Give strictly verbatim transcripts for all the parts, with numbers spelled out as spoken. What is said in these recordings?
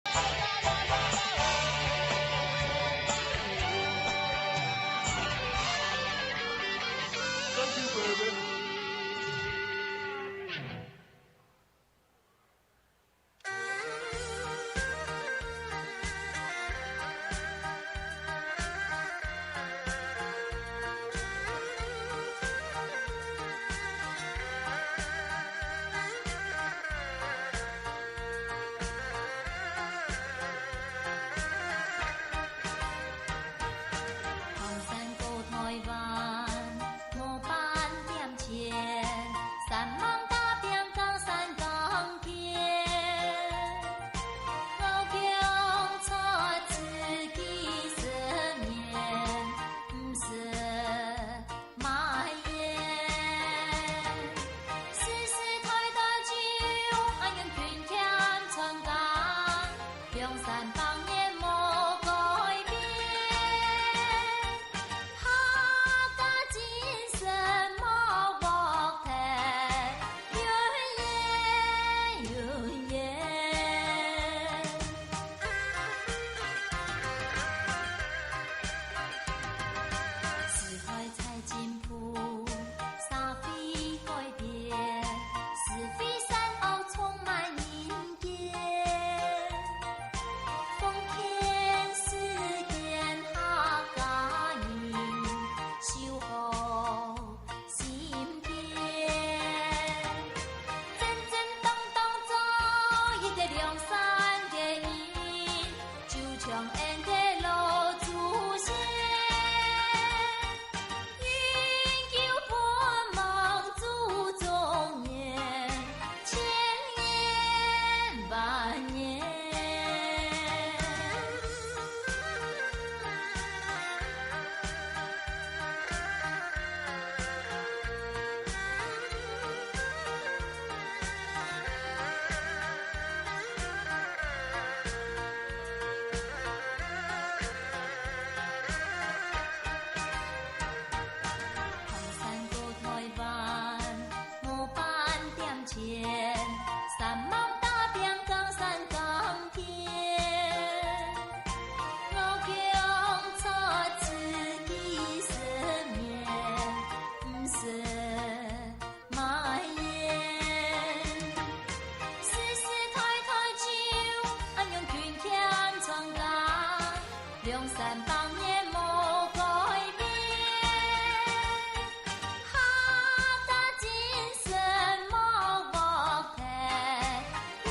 唐山過臺灣，無半點錢，三網打拚扛山扛肩。 我共出自己生源，毋識埋怨。世世代代就恁樣勤儉傳家，兩三百年無改變。 客家精神無落忒，永遠，永遠。時代在進步，社會改變，是非善惡充滿人間。 奉勸世間客家人，守好心田。真真當當做一個良善个人，就像𫣆个老祖先。 永久不忘祖宗言，千年萬年。唐山過臺灣，無半點錢，三網打拚扛山扛肩。我共出自己生源，毋識 埋怨。世世代代就恁樣勤儉傳家，兩三百年無改變。客家精神無落忒，永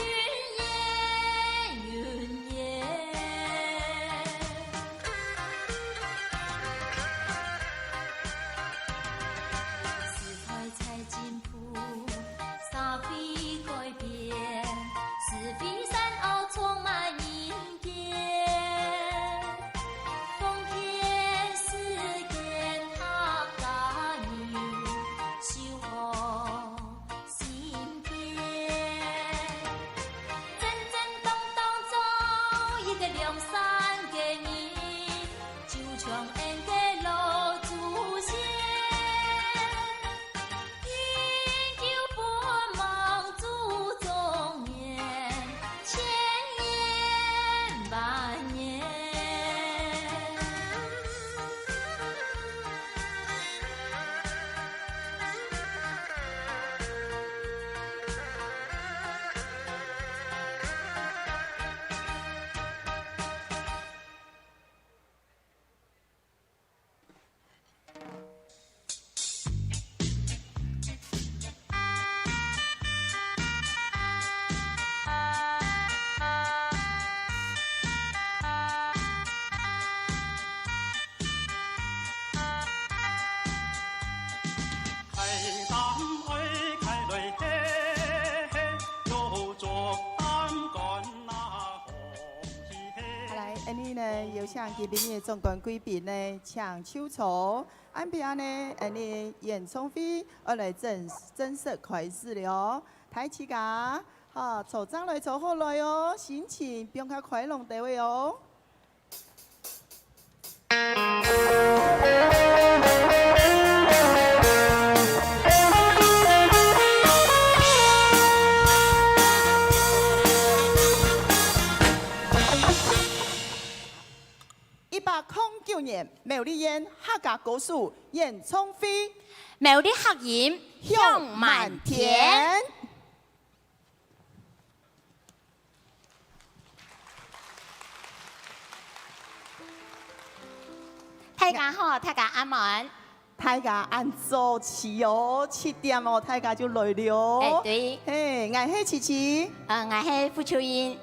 遠，永遠。 時代在進步，社會改變，是非善惡充滿人間。奉勸世間客家人，守好 心田。真真當當做一個良善个人，就像𫣆个老祖先，永久不忘祖宗言，千年萬年。 好，來，恁呢呢，有請今晡日个總管貴賓呢，請就座。恁樣呢，恁呢演唱會愛來正，正式開始了哦。大自家，好，坐正來，坐好來哦，心情放較開朗兜仔哦。空九年苗栗縣客家歌手演唱會，苗栗客音向滿天。大家好，大家暗安。大家恁早起哦，七點哦，大家就來了。哎，對。嘿，𠊎係琪琪。呃，𠊎係傅秋英。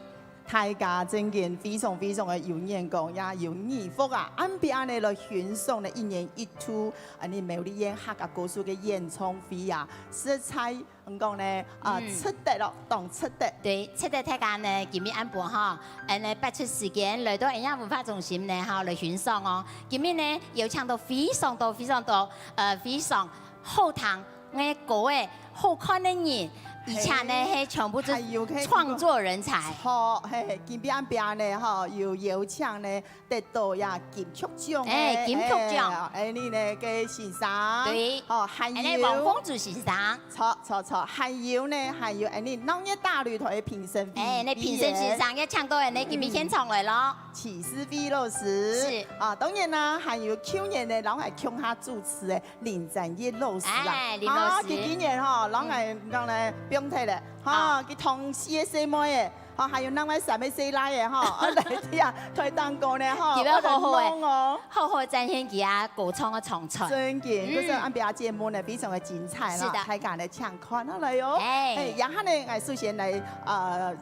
大家真經非常非常个有眼光，也有耳福啊！恁樣恁樣來欣賞呢，一年一度，啊，你苗栗縣客家歌手个演唱會啊，實在 你講呢，啊，嗯。值得咯，當值得。對，值得大家呢，今日暗晡吼，恁呢撥出時間來到恁樣文化中心呢，吼，來欣賞哦。今日呢，邀請到非常多、非常多，呃，非常好聽个歌个好看个人，而且呢，嘿，係全部都還有个創作人才。好，嘿，今日暗晡呢，吼，有邀請呢， 得到呀金曲獎个，哎，金曲獎。哎，恁呢个先生，對。哦，還有，恁呢黃鳳珠先生。著，著，著，還有呢，還有恁呢鬧熱大旅台个評審委員。哎，恁呢評審先生也請到恁呢今日現場來咯。嗯。徐思慧老師。是。啊，當然啦，還有舊年呢，摎𠊎共下主持个林展翼老師啊。哎，林老師。啊，佢今年吼，摎𠊎講呢，放忒了，吼，啊。佢同時个細妹仔， 吼，還有另外三个細倈仔吼，啊，來聽啊，台頂高呢吼，佢愛好好个，我來望哦。好好展現佢啊歌唱个長才。真个，嗯。可是暗晡个節目呢，非常个精彩啦，是的。大家來請看下來哦。哎。哎，然後呢，𠊎首先來，呃，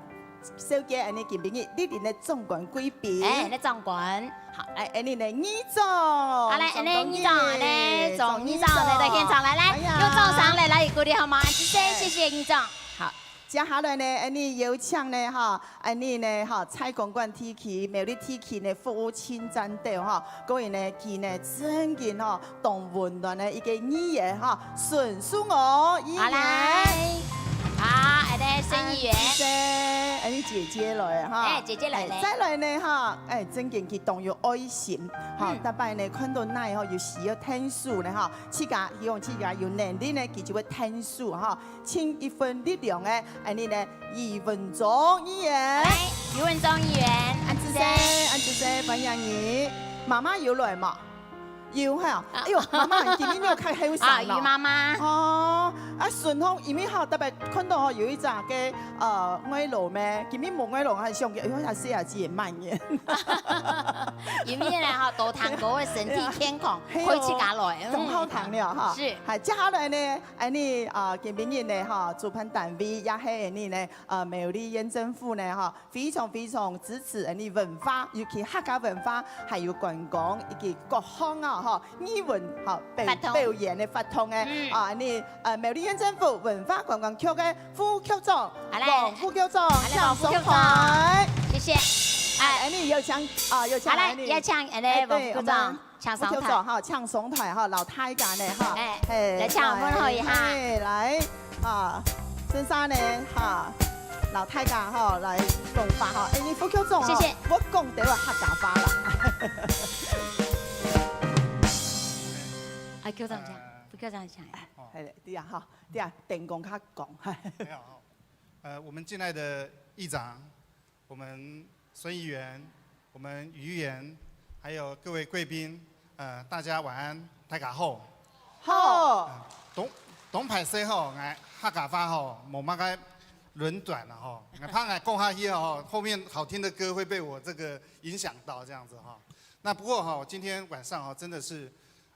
紹介恁呢今晡日蒞臨个掌管貴賓。哎，來掌管。好，來，恁呢呢，議長。好，來，恁呢議長，恁呢，總議長來到現場，來，來，哎呀。用掌聲來，來鼓勵好嗎？謝謝，哎。謝謝議長。好。 接下來呢，恁呢邀請呢，吼，恁呢呢，吼，在公館地區、苗栗地區呢服務盡讚个吼，各位呢，佢呢真經吼，當溫暖个一個議員吼，孫淑娥議員。好，來。好，恁呢孫議員。恁呢，恁呢姐姐來哈。哎，姐姐來了。哎，再來呢哈，哎，真經佢當有愛心，哈，嗯。逐擺呢看到哪吼有需要𢯭手呢哈，自家希望自家有能力呢，佢就會𢯭手哈。 盡一份力量个，恁呢呢，余文忠議員。來，余文忠議員，恁仔細，恁仔細，歡迎你。媽媽有來無？有哈。啊。哎喲，媽媽，今日你有較後生咯。啊，余媽媽。哦，啊，順風，因為吼，特別看到吼，有一隻个，呃，外勞咩，今日無外勞，還想著，哎喲，阿細阿姊也慢耶。因為呢，吼，多聽歌个身體健康，哎呀，可以自家來。嘿哦，嗯。當好聽了哈。是。好，接下來呢， 恁呢，啊，今晡日呢，哈，主辦單位也係恁呢呢，呃，苗栗縣政府呢，哈，非常非常支持恁呢文化，尤其客家文化，還有觀光，以及各項啊，哈，藝文，哈，表，發通。表演个發通个，嗯。啊，恁呢，呃，苗栗縣政府文化觀光局个副局長，好嘞。黃副局長，好嘞，請上台。黃副局長。謝謝。哎。恁呢有請，啊，有請好嘞，恁呢。有請恁呢，哎，對，黃副局長。我們 請上台。副局長哈，請上台哈，摎大家呢哈，哎，嘿，來請問候一下。哎，來，啊，先生呢哈，摎大家哈來講話哈，哎，你副局長哈，謝謝。我講得客家話啦。啊，局長請，呃，副局長請。哎，對啊哈，對啊，電光較光。沒有哈，呃，我們敬愛的議長， 我們孫議員、我們余議員，還有各位貴賓，呃，大家晚安，大家好。好。呃，當，當歹勢吼，𠊎客家話吼，無麼个輪轉了吼，𠊎怕𠊎講下去吼，後面好聽的歌會被我這個影響到這樣子吼。那不過吼，今天晚上吼，真的是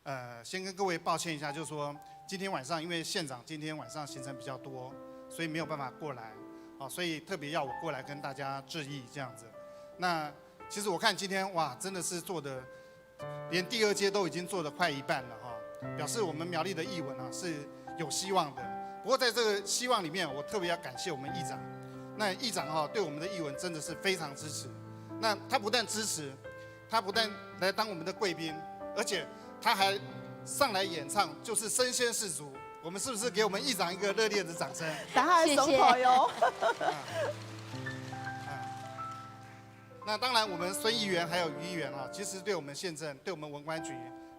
呃，先跟各位抱歉一下，就是說今天晚上因為縣長今天晚上行程比較多，所以沒有辦法過來，哦，所以特別要我過來跟大家致意這樣子。那其實我看今天，哇，真的是做得，連第二階都已經做得快一半了哈，表示我們苗栗的藝文啊是有希望的。不過在這個希望裡面，我特別要感謝我們議長。那議長哈，對我們的藝文真的是非常支持。那他不但支持， 他不但來當我們的貴賓，而且他還上來演唱，就是身先士卒。我們是不是給我們議長一個熱烈的掌聲？等下還上台哦。謝謝。啊，啊。那當然，我們孫議員還有余議員啊，其實對我們縣政、對我們文管局，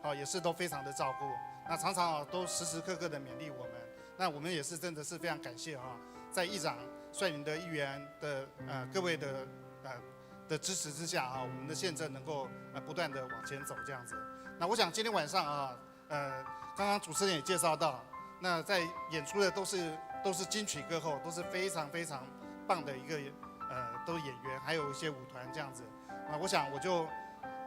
啊，也是都非常的照顧。那常常啊，都時時刻刻的勉勵我們。那我們也是真的是非常感謝哈，在議長率領的議員的，呃，各位的，呃，的支持之下啊，我们的县镇能够呃不断的往前走这样子。那我想今天晚上啊，呃，刚刚主持人也介绍到，那在演出的都是都是金曲歌后，都是非常非常棒的一个呃都是演员，还有一些舞团这样子。那我想我就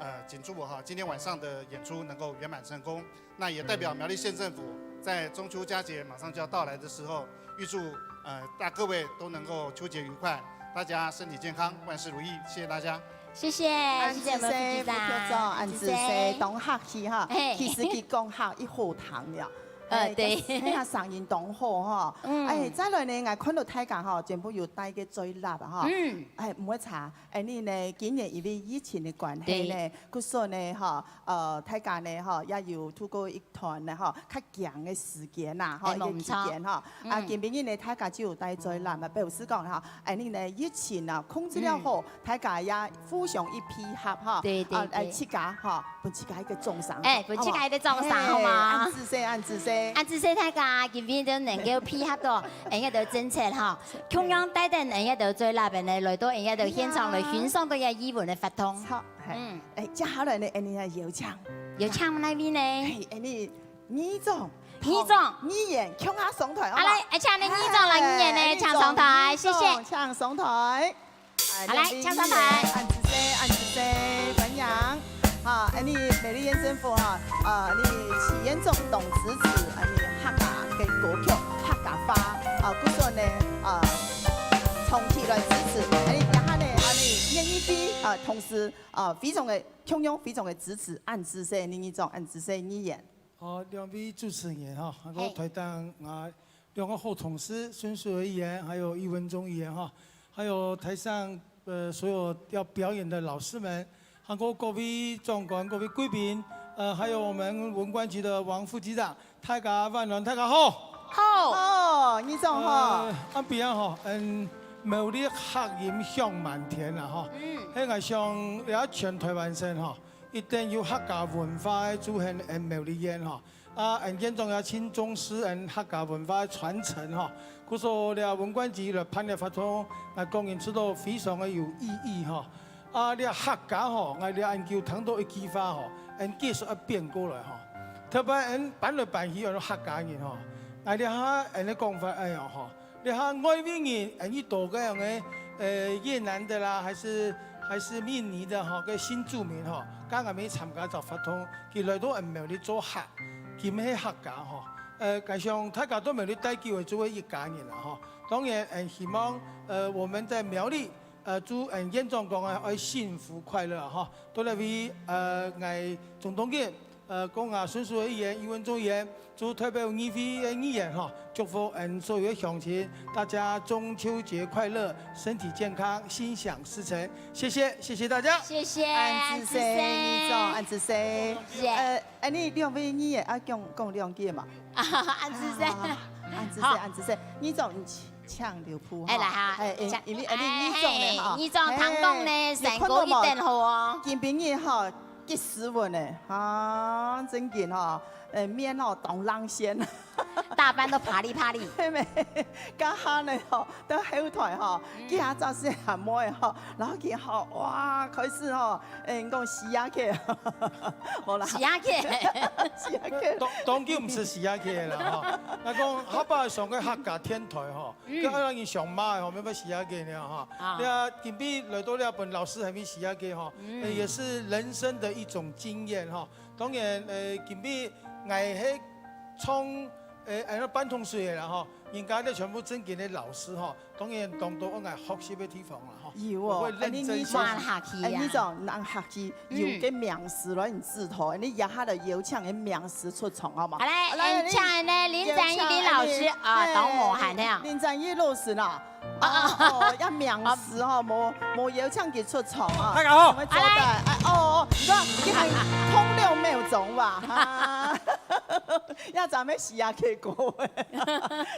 呃，请祝我哈今天晚上的演出能够圆满成功。那也代表苗栗县政府在中秋佳节马上就要到来的时候，预祝呃大各位都能够秋节愉快，大家身体健康，万事如意。谢谢大家。谢谢，谢谢我们副局长，副局长，恁仔细，當客氣哈。嘿其實佢講客，佢好聽了。呃對哎，聽下聲音當好哈。嗯哎，再來呢，𠊎看到大家哈，全部有帶个嘴laptop哈。嗯，哎，毋會差。哎，你呢，今年因為疫情的關係呢，故所呢哈，呃，大家呢哈，也有透過一段呢哈，較長的時間呐哈，哎一个期間哈。啊，今晡日呢，大家就有帶嘴laptop嘛，表示講哈，哎，你呢，疫情啊控制了後，大家也互相一配合哈，對對啊，來對自家哈，分自家一个掌聲，哎，分自家一个掌聲好嗎嘿恁仔細，恁仔細。恁仔細大家今晡日都能夠配合到𠊎兜政策哈，共樣帶等𠊎兜嘴laptop呢，來到𠊎兜現場來欣賞到這藝文的活動。好，嘿嗯，哎，接下來呢，哎，你來邀請，有請哪位呢？哎，哎，你議長，議長議員，共下上台，好好，不好？來，哎，請你議長來議員呢，請上台，謝謝。請上台。好，來，請上台。恁仔細，恁仔細，歡迎。啊，哎，你苗栗縣政府哈，啊，你徐彥宗董事長，啊，你客家个歌曲客家話，啊，故所呢，啊，長期來支持，哎，這下呢，啊，你願意飛，啊，同時，啊，非常的，共樣非常的支持，恁仔細，你議長，恁仔細，議員。好，兩位主持人哈，還有嘿台頂啊兩個好同事，孫淑慧議員，還有余文忠議員哈，還有台上呃所有要表演的老師們，還有各位長官、各位貴賓，呃，還有我們文管局的王副局長，大家晚安，大家好。好，哦，議長哈，呃，恁樣哈，嗯，苗栗客音響滿天啦哈。嗯，嘿，𠊎想這全台灣省哈，一定有客家文化个祖先，嗯，苗栗縣哈。啊，嗯，縣長也盡重視嗯客家文化个傳承哈。故所這文管局來辦這活動，𠊎個人知道非常个有意義哈。啊，這客家吼，𠊎這恁久聽到一句話吼，嗯，繼續愛變過來吼。特別嗯搬來搬去，有客家人吼，𠊎這下嗯个講法哎呀吼， 這下外圍人，呃，你多个樣个，呃，越南的啦，還是還是印尼的哈，个新住民哈，剛剛沒參加這活動，佢來到恩苗栗做客，佢毋係客家哈，呃，加上大家都苗栗待久了，做為一家人了哈。當然，嗯，希望，呃，我們在苗栗，呃，祝嗯縣長講啊，愛幸福快樂哈。多謝位，呃，𠊎總統議員，呃，講啊，孫淑慧議員、余文忠議員， 祝代表議會个議員哈，祝福恩所有个鄉親，大家中秋節快樂，身體健康，心想事成。謝謝，謝謝大家。謝謝，恁仔細，議長，恁仔細。耶，呃，哎，你兩位議員啊，講講兩句嘛。恁仔細。恁仔細，恁仔細。議長，你請請留步哈。哎，來哈，哎，因請因為哎，你議長呢哈，哎議長聽講呢，哎三個一等好哦。今晡日哈，結斯文呢，啊，真緊哈，呃，面哦，當冷線。 打扮到啪哩啪哩。係咩？家下呢吼，到後台吼，幾下早時還妹吼，然後佢吼，哇，開始吼，誒，講死啊去，無啦，死啊去，死啊去。當當久毋係死啊去啦哈。那講下擺上个客家電台哈，嗯跟阿拉人上馬吼，要不死啊去呢哈。啊對啊，今晡日來到這本老師還沒死啊去哈，嗯呃也是人生的一種經驗哈。當然，呃，今晡日𠊎係從呃，哎，那半桶水的啦哈，人家這全部正經的老師哈，當然當多愛𠊎學習的地方啦哈。有哦我會認真學習。慢下去啊。哎，你講人客氣，有个名詞來你指頭，你一下就邀請个名詞出場好嗎？好來，來嗯，請呢林展一林老師啊，哎當無閒的啊。林展一老師啦。啊哦，哦，要名詞哈，無無邀請佢出場啊。大家好我們招待，哎，哦，哦，你看，你看，空六秒鐘吧，哈，要咱們洗牙可以過位，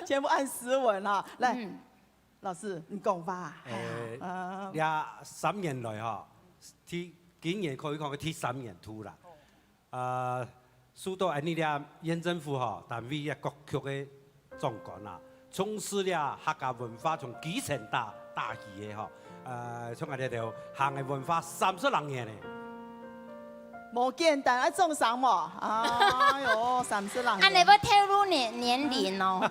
全部按斯文哈。來，嗯老師，你講吧。誒啊這三年來哈，第今年可以講係第三年度啦。啊，受到恁呢這縣政府哈單位个各局个長官啊，重視這客家文化從基層打打起个哈，呃，像𠊎這兜行个文化三十零年呢。無簡單，愛掌聲無？哎喲，三十零年。恁樣會透露年，年齡哦。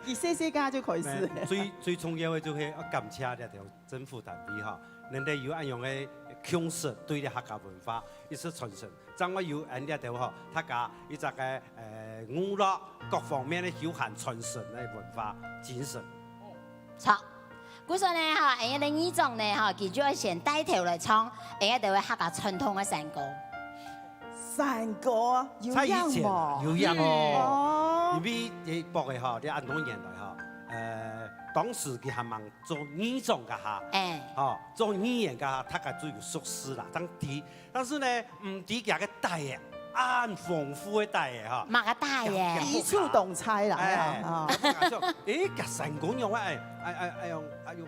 佢細細个就開始。最，最重要个就係愛感謝這兜政府單位哈，能夠有恁樣个共識對這客家文化一直傳承。 正會有𠊎這兜吼，大家一隻个，呃，娛樂各方面个休閒傳承个文化精神。著。故所呢，吼，𠊎个議長呢，吼，佢就愛先帶頭來唱𠊎這兜个客家傳統个山歌。山歌有影無？在以前啊，有影哦。嗯。哦。因為這駁个吼，這恁多年來吼，呃，當時佢還吂做議長該下，哎。吼，做議員該下，大家都有熟識啦，正知 但是呢，毋知佢个底仔，恁豐富个底仔哈。麼个底仔？佢，佢，基礎動詞啦，哎，啊。佢講，哎，佢山歌仰會，哎，哎，哎，哎，用，哎，用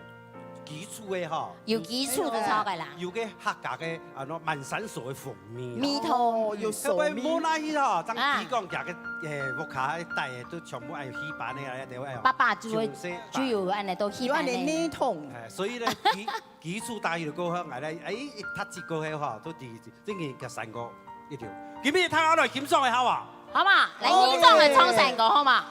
基礎个哈。有基礎个著个啦。有个客家个，啊，該滿山所个風味啦。味道。哦，有所味。會毋會無哪去哈，正知講佢个，哎，屋下个底仔都全部愛戲班个啊，對不對？爸爸就會，就有恁樣都戲班个。有恁樣系統。哎，所以呢，基，基礎打好過後，哎，哎，一踏入過後哈，都知 正經佢山歌一流。今日大家來欣賞一下啊。好嘛，來，哦，議長來唱山歌，好嘛？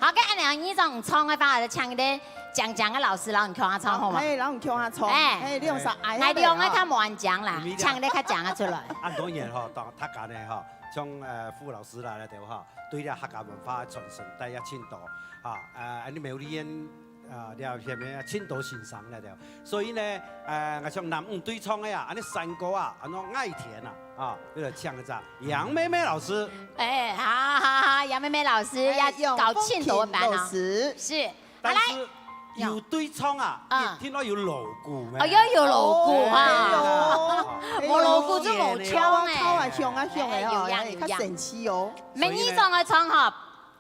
好，該恁樣議長唱个話，就請該靚靚个老師摎你共下唱，好嘛？哎，摎你共下唱。哎。哎，你用啥？哎，𠊎兩个較無恁靚啦，請你較靚个出來。恁多年吼，當大家呢吼，像，呃，傅老師啦，對吼，對這客家文化傳承帶也盡多，啊，呃，恁樣苗栗縣 啊，這片个盡多欣賞个了。所以呢，呃，𠊎想男女對唱个啊，恁樣山歌啊，恁樣愛田啊，啊，就來請一隻楊妹妹老師。哎，好，好，好，楊妹妹老師，哎，要搞盡多个班哦。楊鳳琴老師。是，好，來。但是有對唱啊，嗯。一定要有鑼鼓咩？哦，要有鑼鼓哈。哦，哎喲。無鑼鼓就無腔哎。敲啊，敲啊，響啊，響哎，哎，有樣，哎，有樣。較神奇哦。所以呢，美女上个唱哈，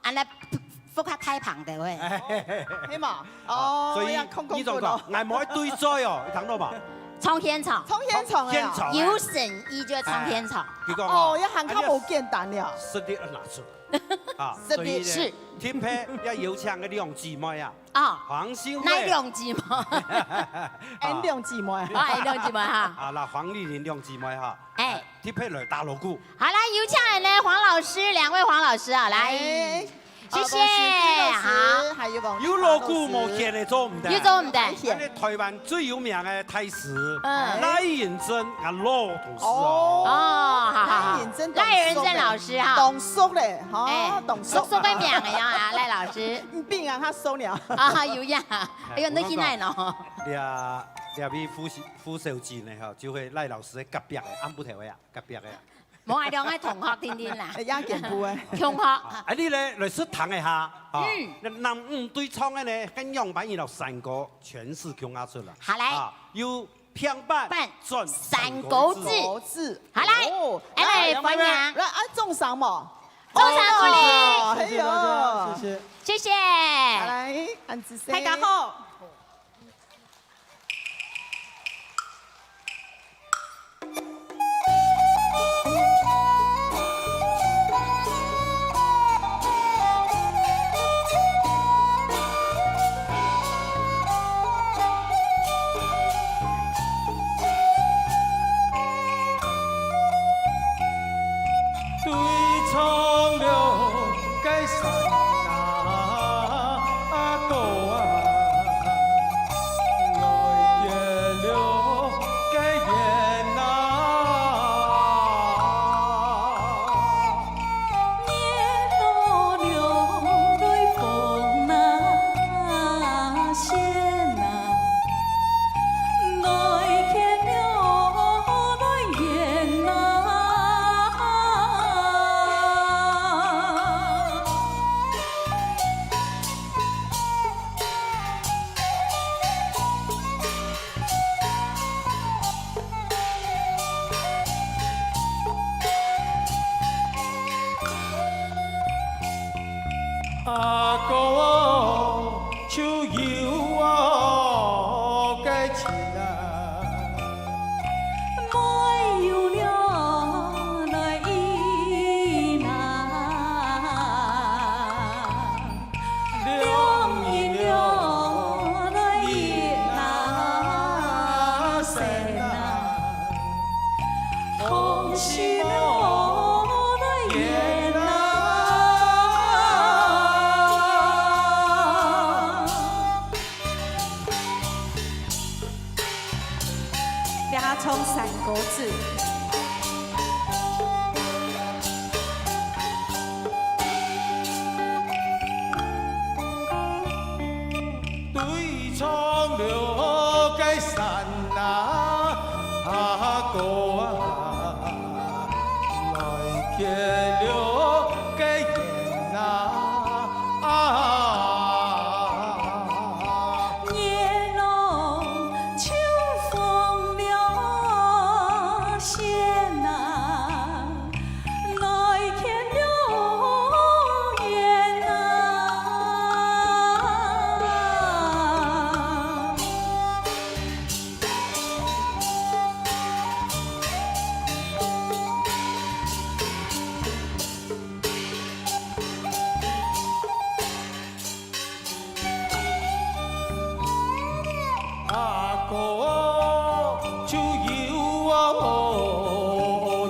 恁樣復合大棚个喂。係嘛？哦，哦，所以要控控你總講，棍哦。𠊎無愛對嘴哦，你聽到無？唱現場。唱現場个啊。現場个。有誠意就唱現場。哎，佢講哦，哦，要喊較無簡單了。實力要拿出。啊，實力。所以呢，是。特別要邀請个兩姊妹啊。啊，黃心慧。哪兩姊妹？俺兩姊妹。啊，俺兩姊妹哈。啊，那黃麗玲兩姊妹哈。哎。特別來打鑼鼓。好，來，有請俺的黃老師，兩位黃老師啊，來。哎。 謝謝，好，恭喜朱老師，好。還有王麗華老師。有鑼鼓無弦个做毋得。有做毋得。恁樣台灣最有名个大師，嗯。賴仁珍，𠊎老同事哦。哦，好，好，好。賴仁珍當熟咧。賴仁珍老師哈。當熟咧，哈，哎，當熟。熟熟个名个呀，賴老師。你比人較熟了。啊，有影。哎喲，你去哪呢？哎，𠊎講，這，這位傅小，傅小姐呢，哈，就係賴老師个隔壁个，暗晡頭个啊，隔壁个啊。 無，𠊎兩个同學定定啦。哎，也見過哎。同學。啊，你來，來試聽一下，啊，嗯。該男女對唱个呢，跟樣板音樂山歌全是共下出來。好，來。啊，有平板、板、轉山歌子。山歌子。好，來。哦，哎，來，歡迎。來，啊，掌聲無？掌聲鼓勵。哦，謝謝大家，哎喲。謝謝。謝謝。好，來，恁仔細。大家好。 對唱了該山歌啊。心無緣啊。這下唱山歌子。 對唱了个山啊，啊，歌啊，來牽了个緣啊，啊。月落秋風了線啊， 來牽了緣啊。 阿哥就有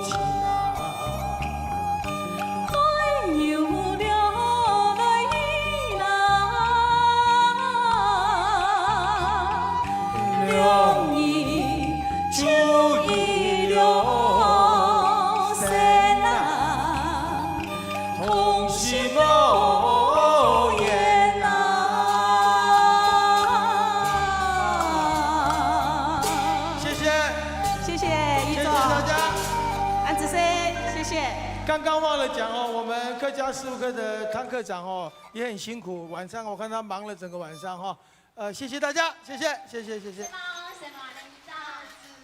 情啊。愛有了來啦，兩人就一條線啊。 同心無緣啊。謝謝。謝謝，謝謝大家。恁仔細，謝謝。剛剛忘了講哦，我們客家事務科的康科長哦，也很辛苦，晚上我看他忙了整個晚上哈。呃，謝謝大家，謝謝，謝謝，謝謝。係嘛，係嘛，恁仔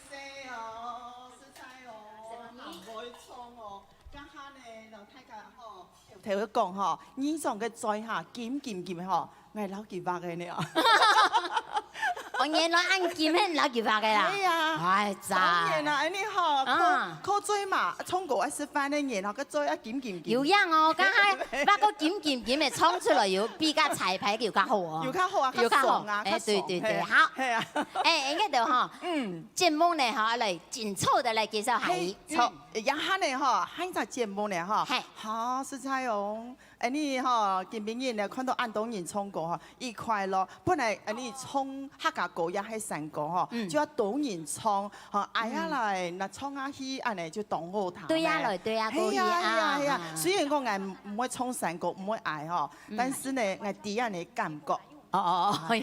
細哦，實在哦，係嘛，你會唱哦。 這下呢，摎大家吼，頭講吼，二莊个嘴哈，金金金吼，𠊎摎佢畫个呢。哦，原來恁金係摎佢畫个啦。係啊。哎呀。當然啦，恁呢吼，啊。靠，靠嘴嘛，唱歌愛食飯个人吼，个嘴愛金金金。有影哦，剛才畫个金金金个唱出來有比較彩排有較好哦。有較好啊，有較好。較爽啊，哎，較爽，對對對，係啊，好。係啊。哎，應該就吼，嗯。節目呢，吼，來緊湊个來介紹下一。係，好。 這下呢吼，還有一隻節目呢吼，係。好，實在哦。恁呢吼，今晡日呢，看到恁多人唱歌吼，已快樂。本來恁呢唱客家歌也係山歌吼，嗯。就愛多人唱，吼，挨下來，嗯。該唱下去，恁呢就當好聽咧。對啊，來，對啊，係啊，過去啊，係啊，係啊。啊。雖然講𠊎毋會唱山歌，毋會挨吼，嗯。但是呢，𠊎知恁呢感覺。 哦，哦，哦，係。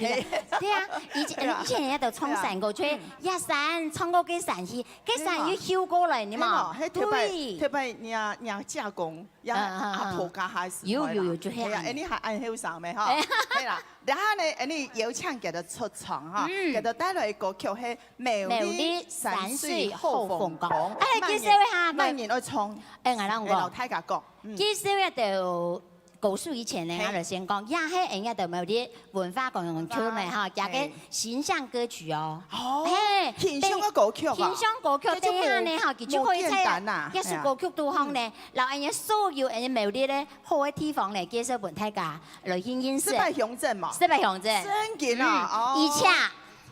對啊，以前，對啊。以前人家都唱山歌，就係，嗯。呀，山，唱過个山去，个山又修過來，你嘛？係無？係特別，對。特別若，若姐公，若嗯，嗯，嗯。阿婆家下時候啦。有，有，有，就係恁呢。係啊，恁呢還恁後生咩，吼？哎。係啦，然後呢，恁呢邀請佢兜出場，哈，嗯。佢兜帶來个歌曲係《苗栗山水好風光》。苗栗山水好風光。哎，介紹一下，慢人，慢人愛唱。哎，𠊎摎你講。哎，摎大家講，嗯。介紹一下就 故事以前呢，係。𠊎就先講，也係人家就苗栗文化公園區呢，吼，佢个形象歌曲哦。哦，係，形象个歌曲啊。形象歌曲，這就無，等一下呢，吼，佢就可以在，無簡單啊。這首歌曲肚項呢，嗯。摎人家所有人家苗栗个好个地方呢，介紹分大家來認識。十八鄉鎮嘛。十八鄉鎮。真緊啊，嗯，哦。而且，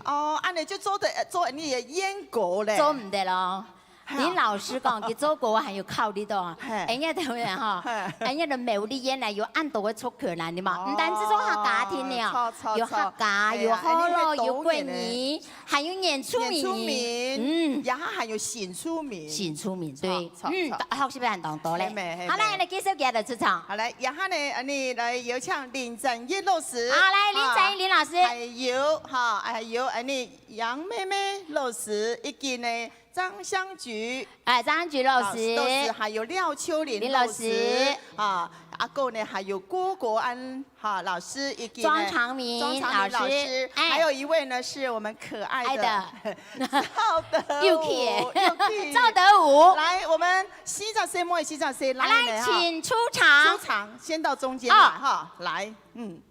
哦，恁呢就做得，做你个演歌咧。做毋得咯。 林老師講，佢做歌還有考慮到啊，係。人家當然吼，係。人家个苗栗縣呢有恁多个族群啊，你嘛，哦，毋單止做客家聽了，著，著，有客家，著。有河洛，哎呀，有桂林，還有原住民。原住民，嗯。然後還有新住民。新住民，對。著，著，嗯，著。學習還當多咧。係咩，係咩。好，來，來介紹佢个出場。好，來，然後呢，恁呢來有請林展翼老師。好，來，林展翼林老師。啊，還有，哈，還有，恁呢楊妹妹老師，以及呢 張香菊，哎，張香菊老師。老師，還有廖秋玲老師。林老師。啊，阿哥呢，還有郭國安，哈，老師，以及呢，莊長明莊長明老師，老師，哎。還有一位呢，是我們可愛的愛的。趙德武，又去耶。又去。趙德武。來，我們四十歲妹，四十歲，來，來，來，哈。請出場。出場，先到中間來，哦。哈，來，嗯。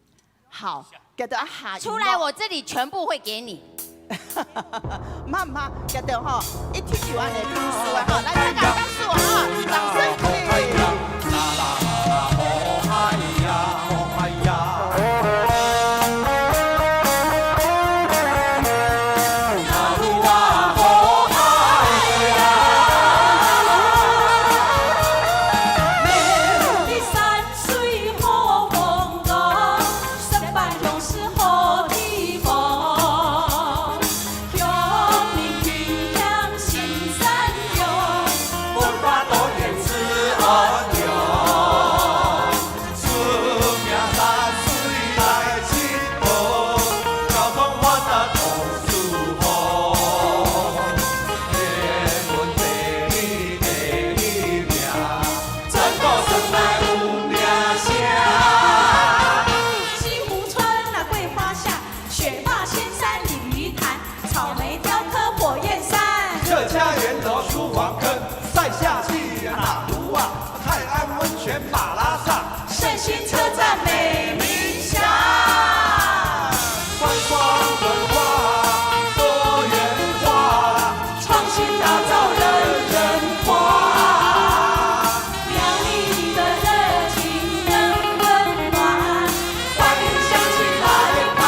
好，佢兜啊下出來，我這裡全部會給你。毋怕毋怕，佢兜吼，一定有恁呢，拍手啊，吼，來，大家拍手啊，掌聲鼓勵。家園羅廚房坑，賽夏祭打爐啊，泰安溫泉馬拉松，勝興車站美名響。觀光文化多元化，創新打造人人花。苗栗的熱情更溫暖。 歡迎鄉親來泡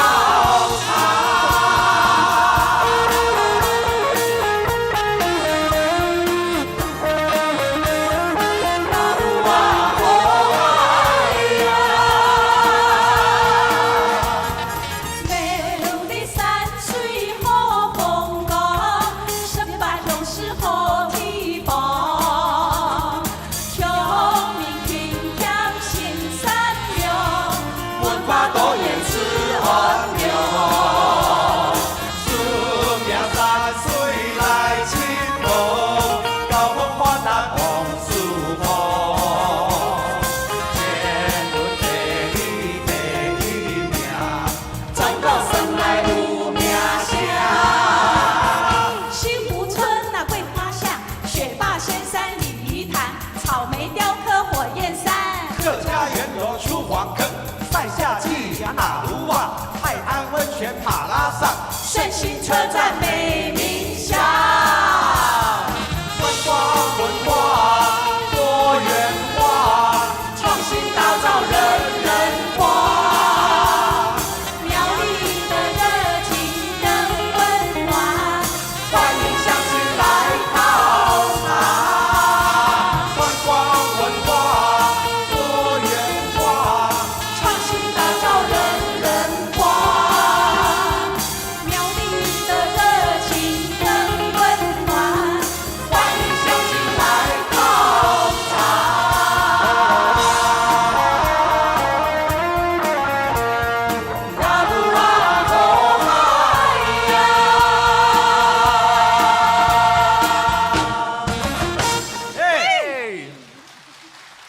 茶。苗栗山水好風光，十八鄉市好地方。 鄉民勤儉心善良，文化多元自安良。四面山水來親朋，交通發達往四方。天倫地理第一名，轉到山內有名聲。新湖村那桂花香，雪霸仙山鯉魚潭， 草莓雕刻火焰山。客家園樓廚房坑，賽夏祭打爐啊，泰安溫泉馬拉松，勝興車站美名響。觀光文化多元化，創新打造人人花。 苗栗的熱情更溫暖，歡迎鄉親來泡茶。觀光文化多元化，創新打造人人花。苗栗的熱情更溫暖， 歡迎鄉親來泡茶。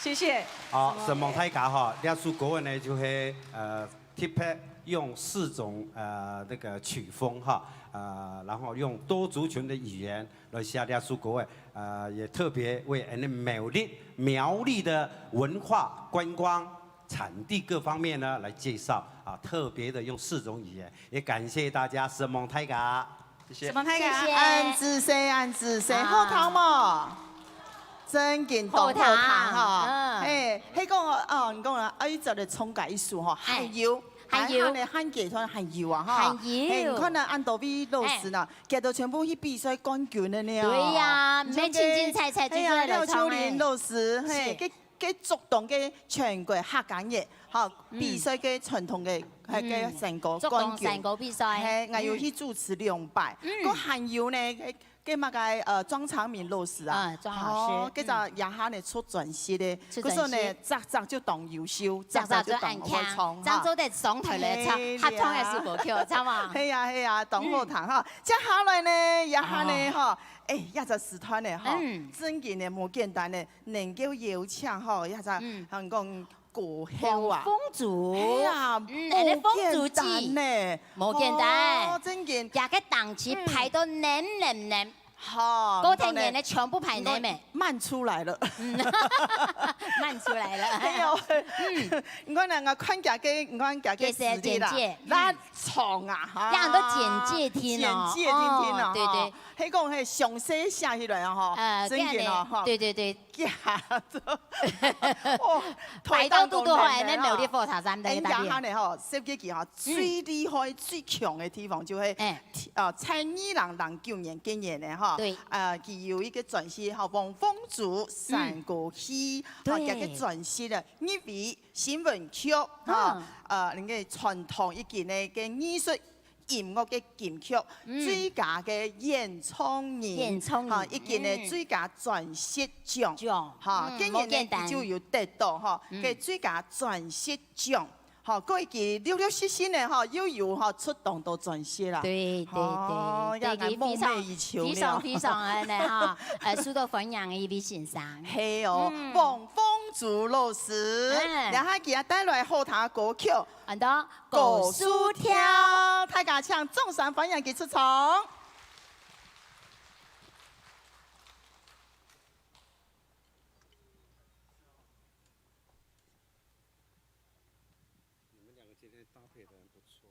謝謝。好，承蒙大家哈，這首歌呢就係，呃，特別用四種，呃，那個曲風哈，呃，然後用多族群的語言 來寫這首歌誒，呃，也特別為俺們苗栗，苗栗的文化、觀光、產地各方面呢來介紹啊，特別的用四種語言，也感謝大家，承蒙大家。謝謝。承蒙大家。謝謝。恁仔細，恁仔細，啊。好聽無？真緊當好聽哈。好聽，嗯。嘿，係講哦，哦，你講啊，啊，一隻來唱歌一首吼，哎。還有，還有。還有呢，還給他還有啊哈。還有。嘿，你看呢，恁多位老師呢，哎。 佢兜全部去比賽冠軍个呢哦。對呀，毋免清清彩彩就係來唱个。係啊，廖秋玲老師，嘿，是。佢，佢竹東个全國客家人，吼，嗯。比賽个傳統个，嘿，个成果冠軍。嗯。竹東成果比賽。嘿，𠊎有去主持兩擺。嗯。嗯。佢還有呢，个，个麼个，呃，莊昌明老師啊。嗯，莊老師。哦，佢就也下呢出專輯个。嗯。出專輯。佢說呢，隻隻就當優秀，隻隻就當會唱哈。隻隻就恁強，正做得上台來唱，嘿，合唱一首歌曲，唱嘛。係啊，係啊，當好聽哈。嗯。 接下來呢，這下呢，哦。吼，哎，這隻時段呢，吼，嗯。真个呢，無簡單呢，能夠邀請吼，這隻，嗯。人講歌后啊。黃鳳珠。係啊，嗯，無簡單呢。恁樣鳳珠姐。無簡單。哦，真个。這个檔期排到滿滿滿。嗯。吼，高鐵人呢，全部排滿滿。你看，慢出來了。嗯，慢出來了。哎喲，嗯。你看人家看這个，你看這个資歷啦，簡介，嗯。那 長啊，哈。這樣都簡介聽哦。簡介聽聽啊，哦，對，哈。對。係講係詳細寫起來啊，哈，呃，真个哦，哈。對，對，對。假的。哦，排到肚肚好，恁樣苗栗火車站个，哎，大家。哎，這下呢，吼，設計師吼，嗯。最厲害、最強个地方就係，哎。呃，在二零零九年今年呢，哈，對。呃，佢有一個專輯，哈，黃鳳珠山歌戲，嗯。哈，對。這個專輯呢，因為 新聞局，哈，嗯。呃，恁个傳統以及呢个藝術音樂个金曲，嗯。最佳个演唱人，演唱人，哈，以及呢，嗯。最佳專輯獎，獎，哈，嗯，今年呢，無簡單。佢就有得到，哈，嗯。个最佳專輯獎，哈，過去陸陸續續呢，哈，又有，哈，出當多專輯啦。對，對，對，哦，對，也係夢寐以求了。非常，非常，非常个呢，哈，呃，受到歡迎个一位先生。係哦，嗯。黃鳳珠老師，嗯。然後佢也帶來好聽个歌曲。 恁多，高樹跳。大家請掌聲歡迎佢出場。搭配得很不错。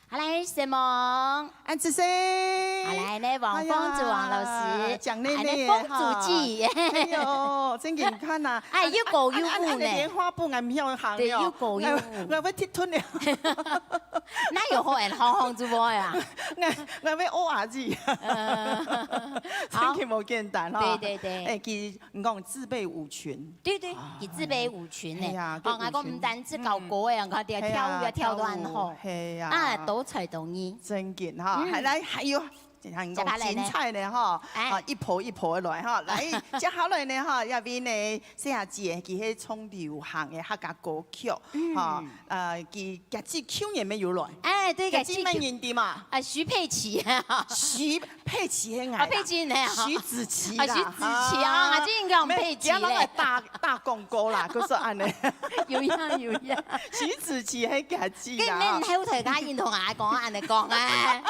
好，來，承蒙。恁仔細。好，來，呢，黃鳳珠黃老師。哎呀，講呢呢，恁呢鳳珠姐。哈。哎喲，真緊看吶。哎，又高又矮呢。啊，啊，啊，蓮花不俺沒有行喲。對，又高又矮。我，我會踢斷了。那有好，好，好，主播呀。我，我會O R G。呃，好。真緊無簡單哈。對，對，對。哎，其實 你講自備舞裙。對，對，啊，佢自備舞裙呢。係啊，哦，𠊎講毋單止搞歌个，嗯。𠊎看佢跳舞也跳到恁好。係啊，跳舞，係啊。啊，多才多藝。真緊哈，嗯。還來，還有，像講精彩呢吼，哎。啊，一波一波的來吼。來，接下來呢吼，這位呢，細阿姊，佢係唱流行的客家歌曲，嗯。吼，呃，佢，佢自舊年乜有來。哎，對，佢自舊年。佢自乜人知嘛？啊，徐佩琪。徐佩琪係𠊎啦。啊，佩琪呢？徐子淇啦。啊，徐子淇啊，啊，這應該用佩琪咧。無，佢攏來打，打廣告啦，佢說恁呢。有影，有影。徐子淇係佢自啦。跟你後台佢應同𠊎講恁呢講啊。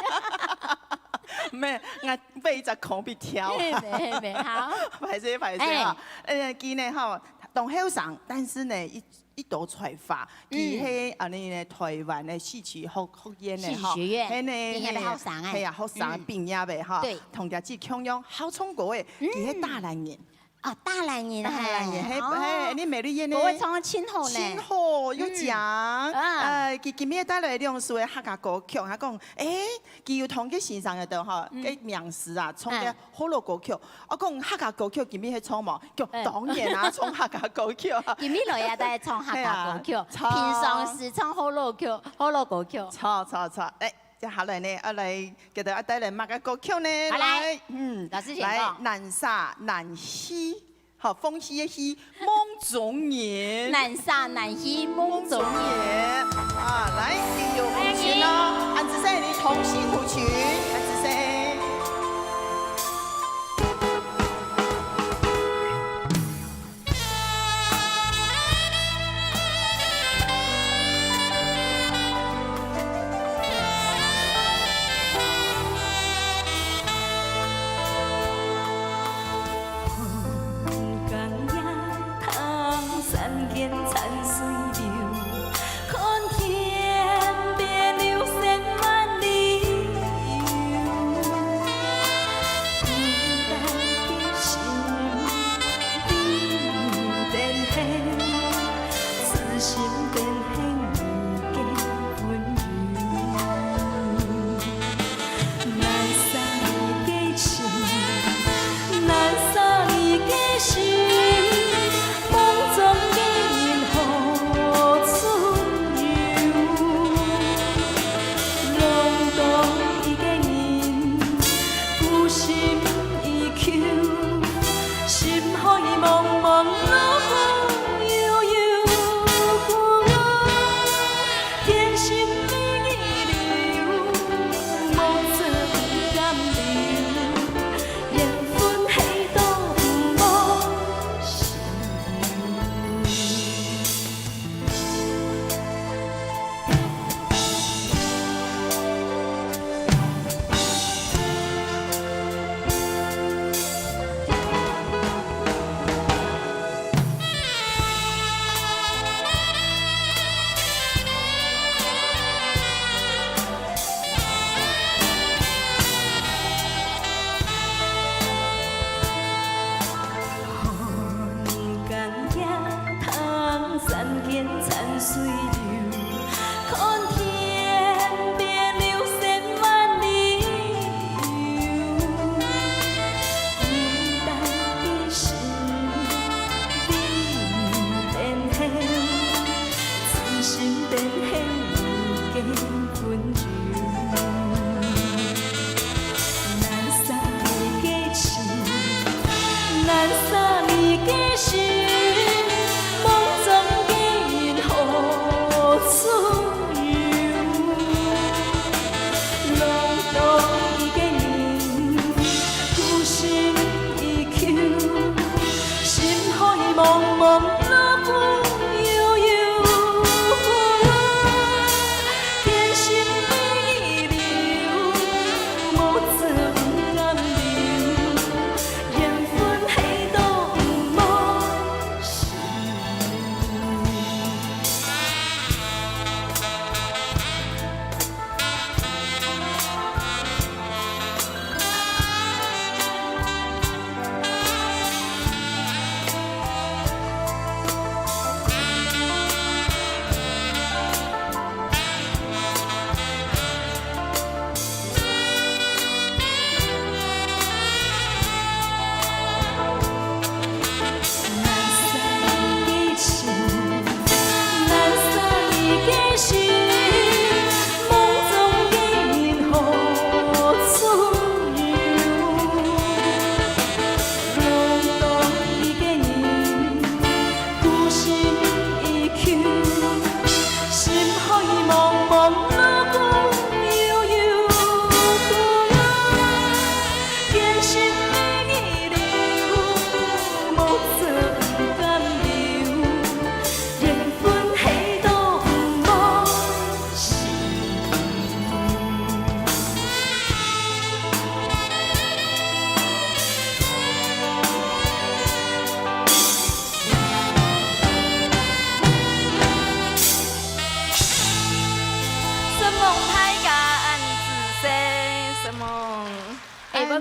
無，𠊎買一隻空俾挑。嘿，嘿，嘿，好。歹勢，歹勢哈。哎。呃，佢呢吼，當後生，但是呢，一，一朵才華，嗯。佢係恁呢呢，台灣的戲曲學，學院的吼。戲曲學院，係呢，畢業的學生哎。係啊，學生畢業的哈。嗯。對。同佢自共樣好唱歌的，嗯。佢係大蘭人。 啊，大蘭人，大蘭人，嘿，哦。嘿，你美麗燕呢？𠊎會唱得真好呢。真好，有獎。嗯。啊。呃，佢今日帶來兩首的客家歌曲，佢講，誒，佢有同佢先生个吼，嗯。个名字啊，唱个，嗯。學老歌曲。𠊎講客家歌曲今日會唱無？佢講，嗯。當然啊，唱客家歌曲。今日來啊，大家唱客家歌曲，係啊，唱。平常時唱學老曲，學老歌曲。唱，唱，唱，誒。 接下來呢，愛來，佢兜愛帶來麼个歌曲呢？好，來。來，嗯，老師請講。來，難捨難棄，好，風起个起，夢中人。難捨難棄，夢中人。夢中人。啊，來，你有紅心哦，歡迎。恁仔細，你同心合唱，恁仔細。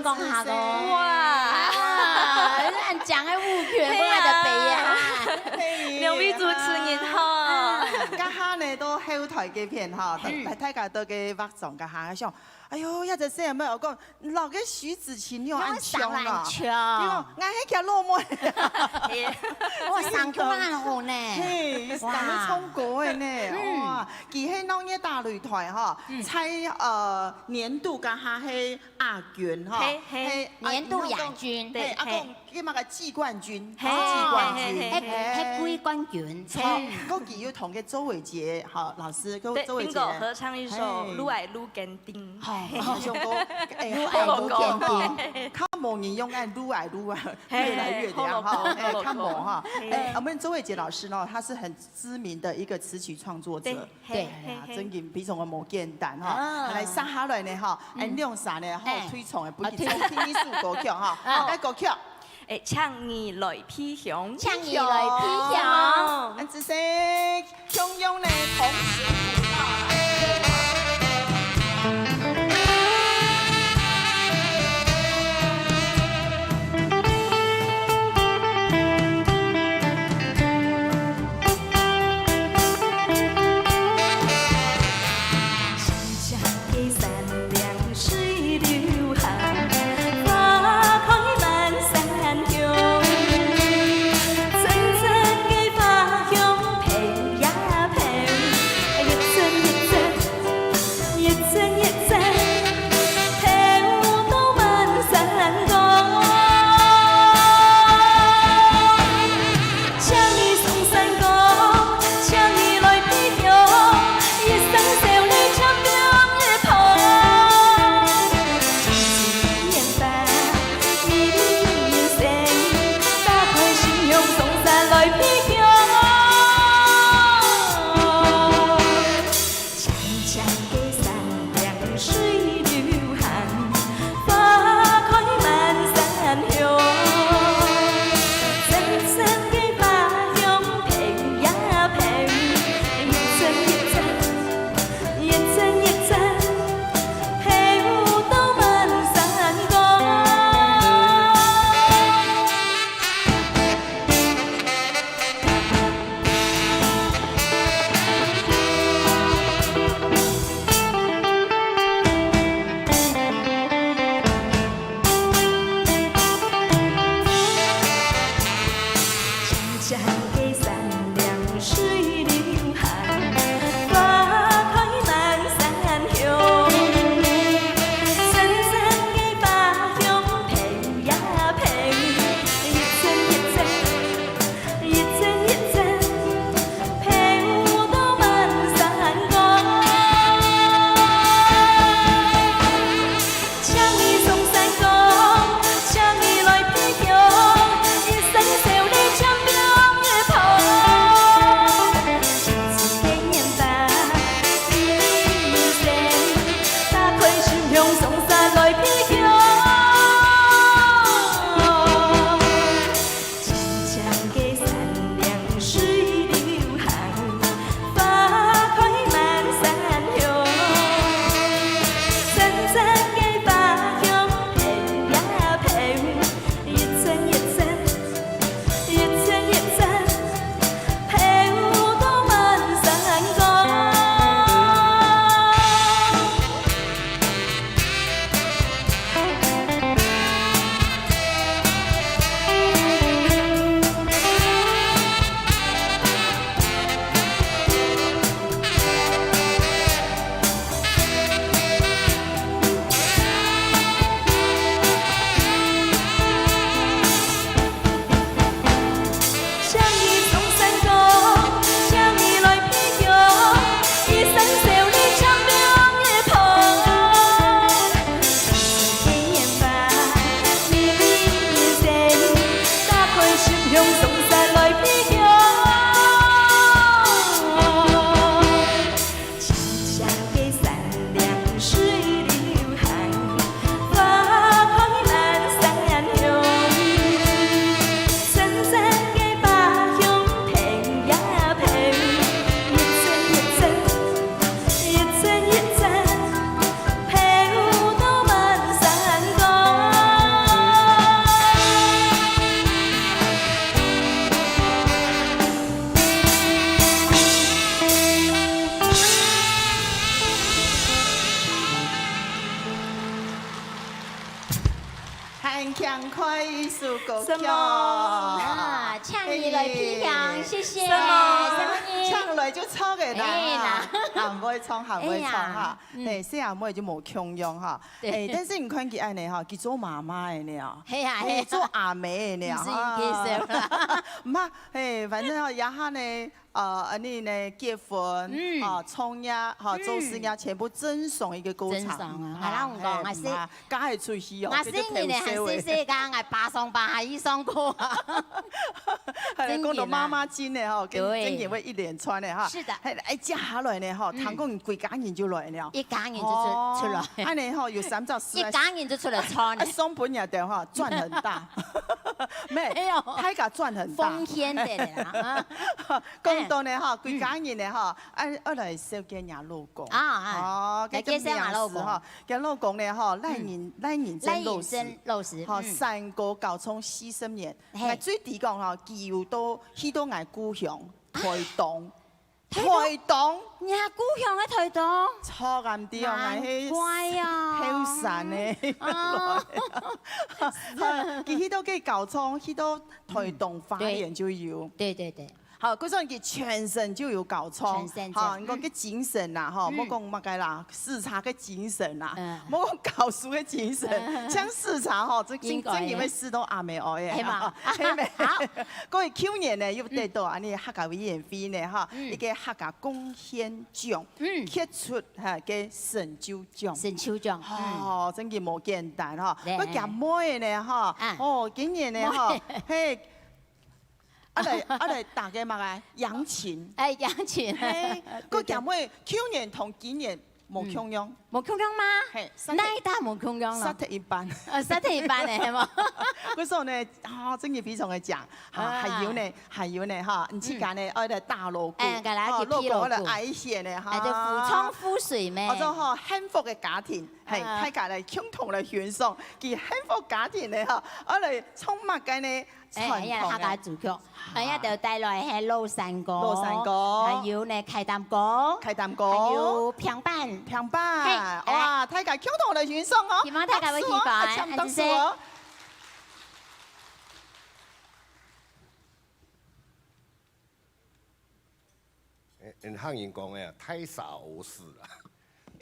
講下咯。哇！啊，恁靚个舞曲，對啊。我來就飛啊。嘿，兩位主持人吼。嗯，這下呢，到後台這片吼，嗯。大，大家都个畫像這下想，哎喲，這隻細妹，𠊎講，老个徐子晴又恁靚啊。哪會生恁靚？對哦，𠊎係佢老妹。哇，生到恁好呢。嘿，哇。生到恁高个呢，嗯。哇，佢係鬧熱大擂台吼，嗯。在，呃，年度這下係 亞軍吼，嘿，嘿。嘿，啊，年度亞軍。然後講，嘿，嘿。啊，講，佢麼个季冠軍，嘿，季冠軍，嘿，嘿，嘿，嘿。係，係季冠軍。著，嗯。過去有同个周偉杰，吼，老師，跟，對，周偉杰。Bingo，合唱一首《嘿。愈愛愈堅定》。好，好，首歌，哎，愈愛愈堅定。好，較無人用，哎，愈愛愈啊，嘿，越來越這樣，吼，好，好，哎，較無哈。嘿。哎，我們周偉杰老師呢，他是很知名的一個詞曲創作者。對。 對。哎呀，嘿，嘿。真个非常个無簡單哈。啊。來，接下來呢，哈，嗯。恁樣啥呢，好，哎。推崇个，不如聽一首歌曲哈。啊，推崇。好。來，歌曲。哎，請你來飛翔。請你來飛翔。恁仔細，雄雄呢，同時。唱開一首歌曲。什麼？啊，請你來品嚐，哎，謝謝。什麼？什麼呢？唱來就唱个啦，哎，哈。那。還會唱，還會唱哈。哎呀，嗯。哎，細阿妹就無共樣哈。對。哎，但是你看佢恁呢哈，佢做媽媽个呢哦。係啊，哎，係啊。做阿姆个呢，毋係，哈。毋係啦。毋怕，哎，反正哦，這下呢， 呃，恁呢呢，結婚，嗯。啊，創業，哈，嗯。做事業，全部正常一個過程。正常啊，嗯，還讓我講，啊，係，啊，係，毋怕，嫁係出去哦，𠊎細人呢，還細細个，𠊎爸上班，還去上課啊。係，講到媽媽經呢，哈，跟，對。真个會一連串的哈。是的。係，哎，接下來呢，哈，嗯。聽講你歸家人就來了。一家人就出，哦，出來。恁呢哈，有三隻字啊。一家人就出來唱呢。啊，上半日的哈，賺很大。沒，沒有。大家賺很大。奉獻的啦，啊。 講到呢，吼，嗯。歸家人呢，吼，愛，愛來紹介若老公。啊，啊。哦，來介紹若老公。佢个名字，吼，佢老公呢，吼，賴仁，嗯。賴仁貞老師。賴仁貞老師，吼，嗯。山歌教唱四十年。嘿。𠊎最知講，吼，佢有到，去到𠊎故鄉，台東。台東？台東。若故鄉个台東？著啊，毋著啊，𠊎係，難怪啊。後山个。哦。佢去到該教唱，去到台東花蓮就有。嗯，對。對，對，對。 好，故所佢全身就有教唱，全身就，吼，你講个精神啦，吼，嗯。莫講麼个啦，視察个精神啦，嗯。莫講教書个精神，嗯。像視察吼，這真，應該个。真个會視到阿妹哀个，係嘛？係咩？好。各位，舊年呢，又得到啊，嗯。𠊎客家委員會呢，吼，嗯。一個客家貢獻獎，嗯。傑出哈个成就獎。成就獎，嗯。哦，真个無簡單吼。對。該厥妹呢，吼，啊。哦，今年呢，吼，妹。嘿， 啊來，啊來打个麼个？揚琴。哎，揚琴。嘿，對，對。該厥妹舊年同今年無共樣。嗯。無共樣嗎？嘿，煞忒，哪一搭無共樣呢？煞忒一半。呃，煞忒一半呢，係無？故所呢，啊，真个非常个強。哈，啊。還有呢，還有呢，哈，你自家呢，嗯。愛來打鑼鼓，哎，該來去吼，鑼鼓愛來挨絃呢，哈。哎，就婦唱婦隨咩。哦，就吼，幸福个家庭，嘿，啊。大家來共同來欣賞，佢幸福家庭呢，哈，愛來唱麼个呢？ 哎，傳統个。哎呀，客家主曲，哎呀，就帶來係老山歌，老山歌。還有呢，開擔歌，開擔歌。還有平板。平板，嘿，哇，哎。大家共同來欣賞哦。希望大家會喜歡，拍手哦，啊，掌聲。哎，𠊎客人講个啊，大沙屙屎啊，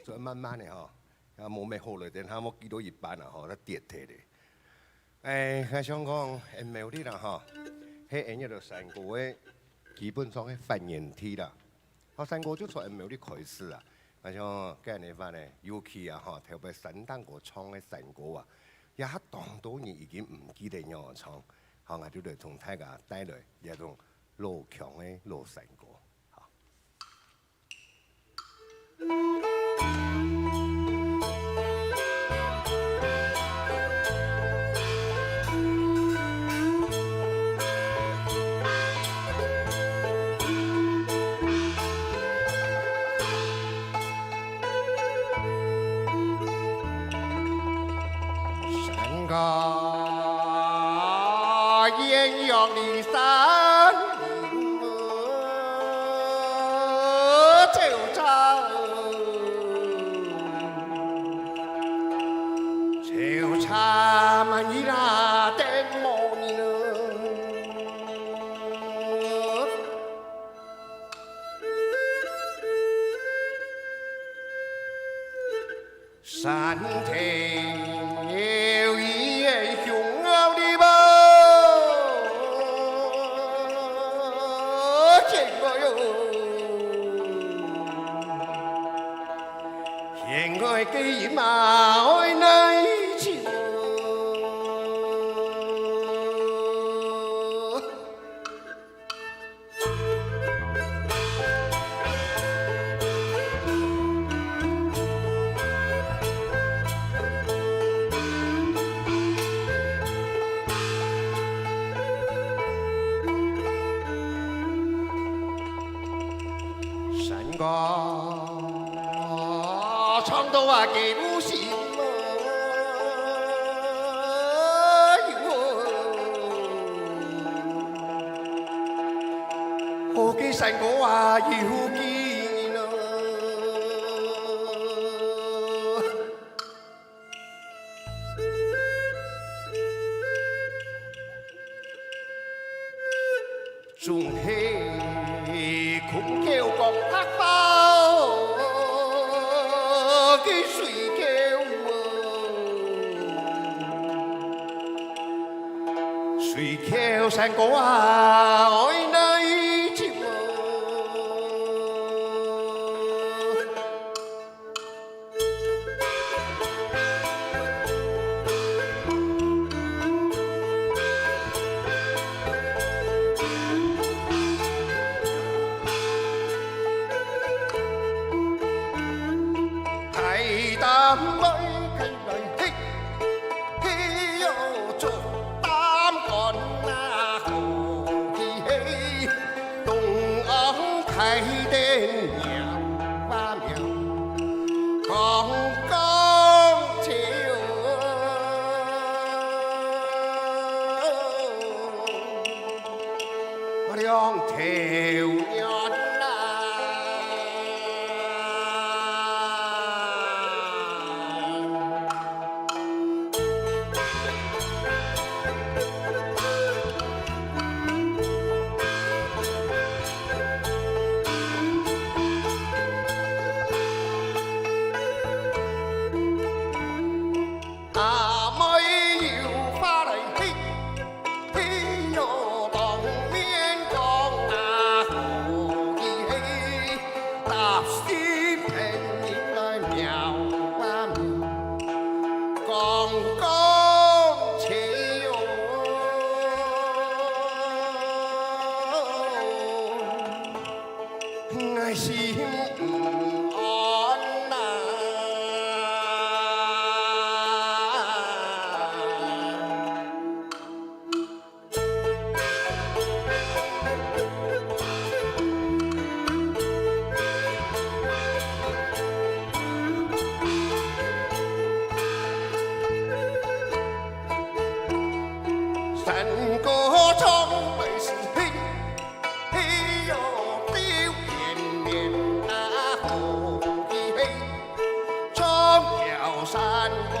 所以慢慢个吼，啊，無咩好了，等下莫記到一半啊吼，佢跌忒咧。 哎，𠊎想講，恩苗栗啦吼，係恩苗栗山歌个基本上个發源地啦。吼，山歌就從恩苗栗開始啊。𠊎想講，恁樣个話呢，尤其啊吼，頭擺山頂高唱个山歌啊，這下當多人已經毋記得仰般唱。吼，𠊎就來同大家帶來這種老腔个老山歌。吼。 山歌艷陽里，山林走走，走走滿地啦，等無人哦。 山頭有一個雄牛的啵，見過喲，現在該人嘛愛哪去哦？ 山歌唱到啊，幾無心啊，喲，好个山歌啊，有幾人啊。空橋講客話，佢水橋哦，水橋山歌啊，愛哪尋哦？ 大膽來，開來，嘿，嘿喲，做膽肝啊，好奇嘿，東安開店廟啊廟，講講笑。 兩條原來。阿妹有話來嘿，嘿喲，當面講啊，好奇嘿，搭心朋友來聊啊聊，講講笑。 𠊎心毋安啊。 山歌唱來是嘿，嘿喲，丟片面啊，好奇嘿，唱條山歌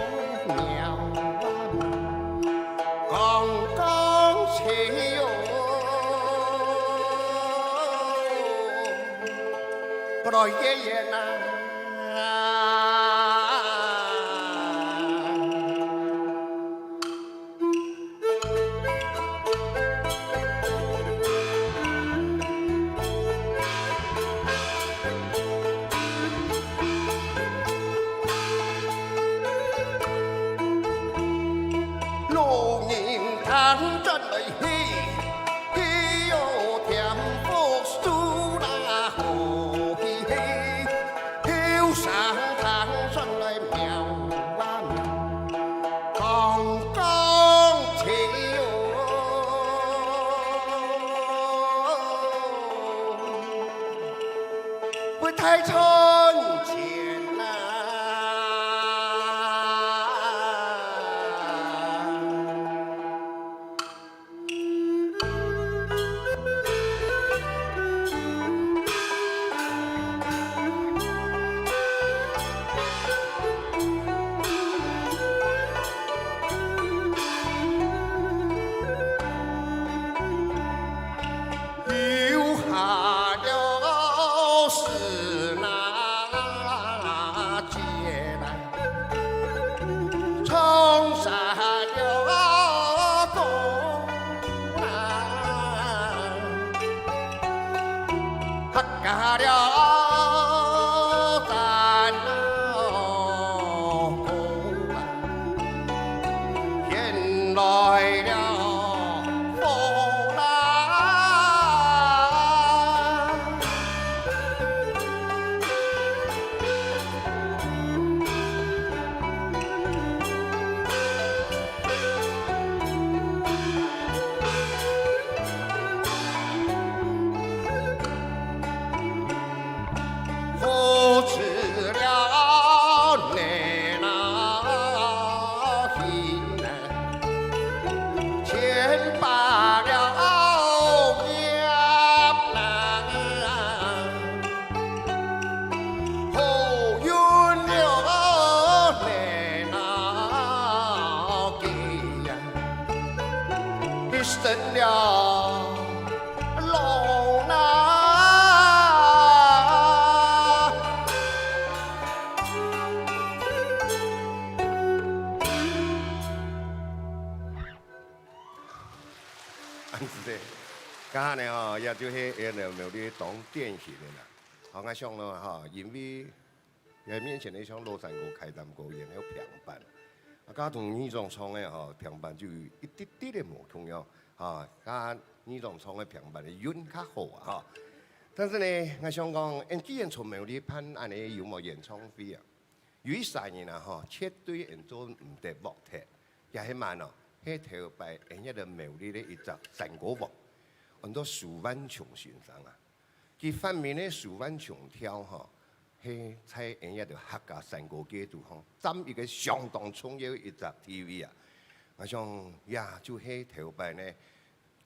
妙啊妙，講講笑喲。來，爺爺啊！ 路人聽轉來嘿，嘿喲，添福壽啦，好奇嘿，後生聽轉來妙啊妙，講講笑喲。 不太賺錢啊。 留下了是那姐来，冲散了风浪，客家了山歌啊。 天来了风啦。就係𠊎个苗栗當典型个啦。好，𠊎想咯吼，因為𠊎面前个像老山歌、開山歌，然後平板，啊，佮同二重唱个吼，平板就有一滴滴个無共樣，吼，佮二重唱个平板个韻較好啊，吼。但是呢，𠊎想講，𠊎既然從苗栗辦恁呢音樂演唱會啊， 有一儕人啊吼，絕對𠊎做毋得忘忒，也係麼个呢？係頭擺𠊎个苗栗个一隻山歌王，安到蘇萬松先生啊。佢發明个蘇萬松調吼，係在𠊎个客家山歌界肚吼，佔一個相當重要个一隻地位啊。𠊎想，也就係頭擺呢，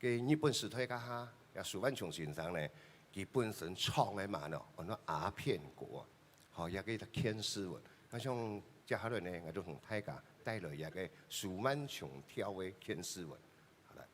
个日本時代該下，這蘇萬松先生呢，佢本身唱个嘛呢，安到鴉片歌啊，吼，這个牽絲紋。𠊎想接下來呢，𠊎就同大家帶來這个蘇萬松調个牽絲紋。好了。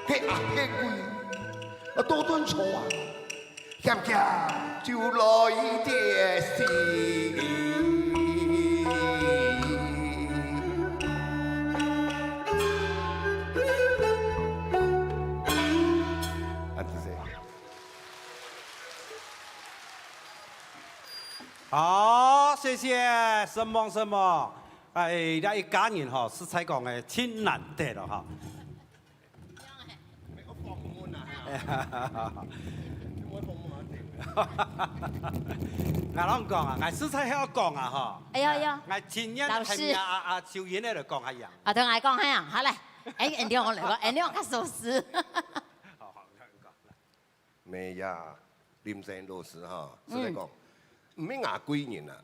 嘿啊，嘿喂，啊，倒轉坐啊，險險就來跌死。啊，就這樣。好，謝謝，承蒙，承蒙。哎，這一家人吼，實在講，哎，真難得了哈。 𠊎摎你講啊，𠊎實在係愛講啊吼。哎呀呀，𠊎今年老師。同啊啊秀英來講下樣。啊，同𠊎講下樣，好來，哎，恁樣我來講，恁樣較舒適。好好，你講。 咩呀，林森老師哈，實在講，毋係𠊎貴人啊，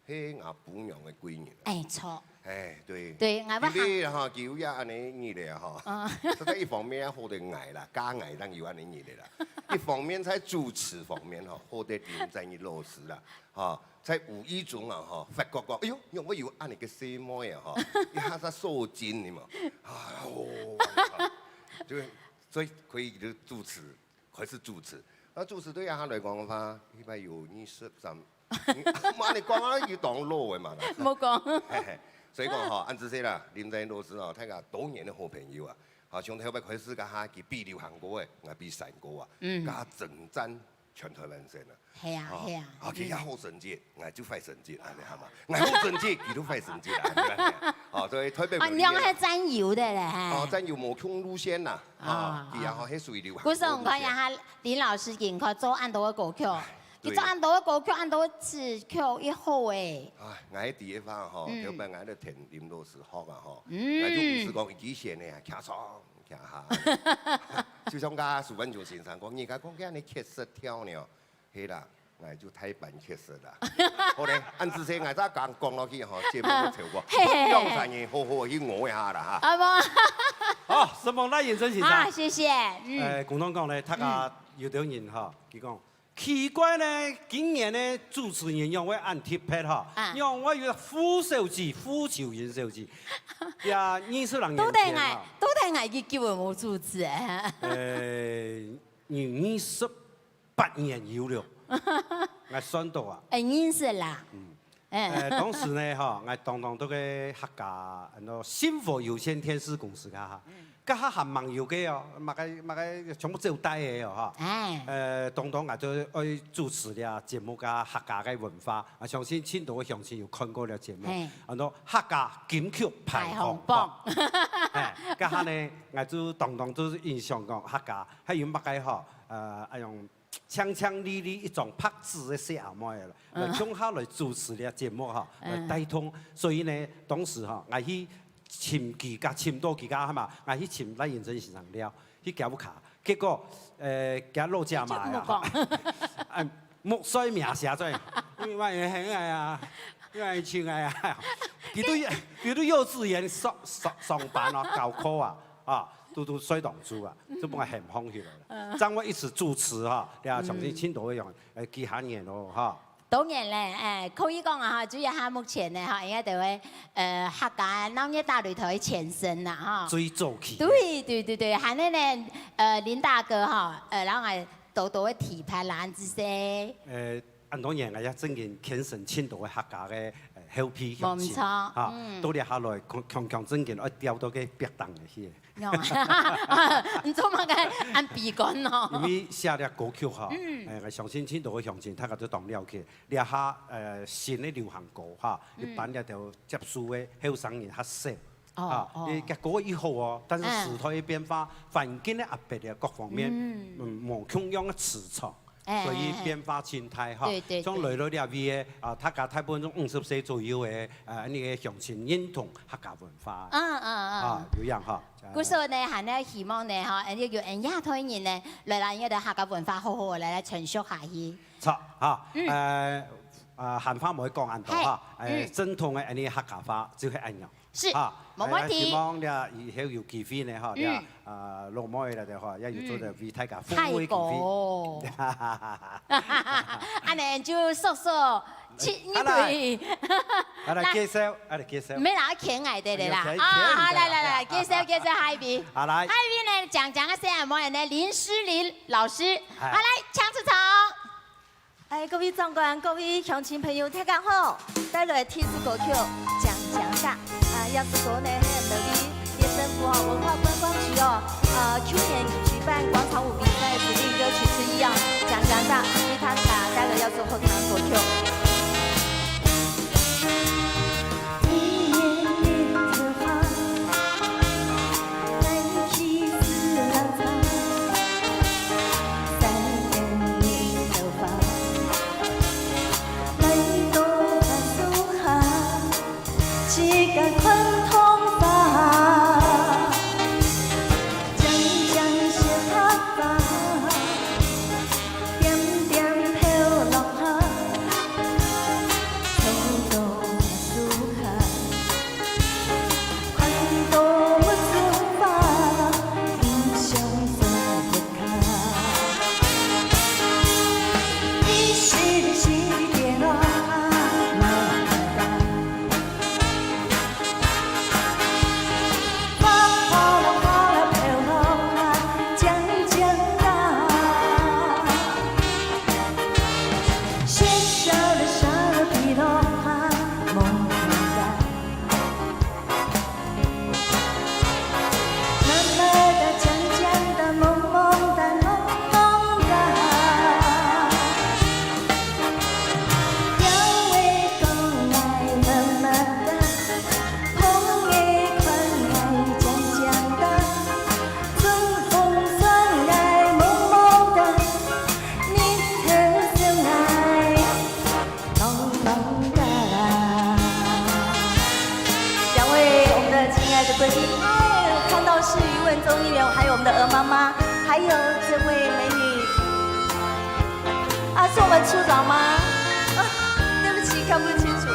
係𠊎餔娘个貴人啊。哎，著。哎，對。對，𠊎會因為哈，佢有也恁呢日咧哈，啊。這個一方面好得𠊎啦，加𠊎正有恁呢日咧啦。一方面在主持方面哈，好得林正英老師啦，哈，在無意中啊哈，發覺講，哎喲，仰會有恁呢个細妹啊哈，一下子受驚的嘛，哎喲，就所以可以就主持。 開始主持。那主持對阿來講个話，一般有二十三，嗯，莫恁呢講啊，佢當老个嘛啦。莫講。嘿嘿，所以講吼，恁仔細啦，林正英老師哦，大家多年个好朋友啊。好，從頭擺開始，該下佢比流行歌个，𠊎比山歌啊，嗯。該下征戰全台灣省啊。係啊，哦，係啊，哦，佢也好成績，𠊎就壞成績，恁呢係嘛？𠊎好成績，佢就壞成績啦，就恁呢啊。哦，所以台北啊，你兩個係戰友个咧，嘿。哦，戰友無共路線啦。 啊，啊，佢也好，係屬於流行歌路線。故所你看呀，哈，林老師佢看做恁多个歌曲，哎，對。佢做恁多个歌曲，恁多个詞曲，一好誒。哎，𠊎第一番吼，嗯。頭擺𠊎就聽林老師學啊吼，嗯。𠊎就毋係講一句先呢，徛上徛下。就像剛剛蘇萬雄先生講，人家講佢恁呢缺失調呢， 係啦，𠊎就大膽缺失啦。好咧，恁仔細，𠊎再講講落去吼，節目都超過。嘿嘿嘿。兩三年好好去摸一下啦哈。啊，無。好，承蒙賴胤禛先生。啊，謝謝，嗯。呃，共同講咧，大家有兜人哈，佢講，奇怪呢，今年呢，主持人仰會恁特別哈，啊。仰會有傅小姐、傅秋雲小姐，呀，二十零年前哈。都得𠊎，都得𠊎去救人無主持誒。呃，你二十 八年有了，𠊎算到啊。哎，認識啦。嗯。哎。呃，當時呢，吼，𠊎當當在該客家，安到新佛有線電視公司該下，嗯。該下還吂有个哦，麼个，麼个全部招待个哦，哈。哎。呃，當當𠊎就愛主持這節目啊，客家个文化，啊，相信盡多个鄉親有看過這節目，嘿。安到客家金曲排行榜。排行榜。哎，該下呢，𠊎就當當就印象講客家還有麼个吼，呃，恁樣 青青綠綠一張白紙个細阿妹啦，嗯。來共下來主持這節目哈，嗯。來帶動。所以呢，當時哈，𠊎去尋佢家，尋到佢家係嘛，𠊎去尋賴胤禛先生尞，去佢屋下。結果，呃，佢老姐嘛呀，就莫講。啊，目睡面寫在，因為很愛啊，因為很愛啊。佢都，佢都幼稚園上，上，上班哦，教課啊。 啊，都，都睡當晝啊，就分𠊎喊放起來了。嗯。正會一直主持哈，呀，嗯。將近盡多个樣，呃，幾下年咯哈。當然咧，哎，可以講啊哈，主要哈目前呢哈，應該就會，呃，客家鬧熱大擂台个前身啦哈。最早期个。對，對，對，對，還有呢，呃，林大哥哈，呃，然後還多多个提拔啦，恁仔細。呃， 恁多年來也正經牽成盡多个客家个，呃，後輩鄉親，無錯，哈，嗯。到這下來，強，強強正經愛調到該壁頂个去。喏，你做麼个恁悲觀哦？因為寫這歌曲哈，嗯。哎，𠊎相信盡多个鄉親，大家都當了解。這下，呃，新个流行歌哈，嗯。一般這兜接觸个後生人較少。 哦，啊，哦。佢結果以後哦，但是時代个變化，嗯。環境个壓迫个各方面，嗯。嗯，無共樣个市場，哎，所以變化盡大哈。哎，哎。對，對，像來到這位个，啊，大家大部分都五十歲左右个，啊，恁呢个鄉親認同客家文化。嗯，嗯，嗯。啊，有影哈。故所呢，還係希望呢，哈，恁呢有恁樣代人呢，來，來，恁呢个客家文化好好來，來傳承下去。著，哈，嗯。呃，啊，閒話毋好講恁多哈，嘿，呃，嗯。正統个恁呢客家話就係恁樣。 是，哈，無問題。哎，希望這以後有機會呢，哈，嗯。這，啊，老妹仔个話，也有做得為大家服務个機會。嗯。太好。恁呢就叔叔，七，哎，你對。好啦，介紹，好啦，介紹。毋係啦，牽愛的咧啦。哎呀，牽，啊，好，來，來，來，介紹，介紹下一位。好，來。下一位呢，靚靚个細阿妹呢，林詩琳老師。哎。好，來，請出場。 哎，各位長官，各位鄉親朋友，大家好！帶來第一首歌曲《靚靚个》，啊，這首歌呢係MLB李新福哦，文化觀光局哦，呃，舊年舉辦廣場舞比賽指定歌曲之一哦，《靚靚个》，為大家帶來這首好聽个歌曲。贵宾，哎，看到是余文宗议员，还有我们的鹅妈妈，还有这位美女，啊，是我们处长吗？啊，对不起，看不清楚。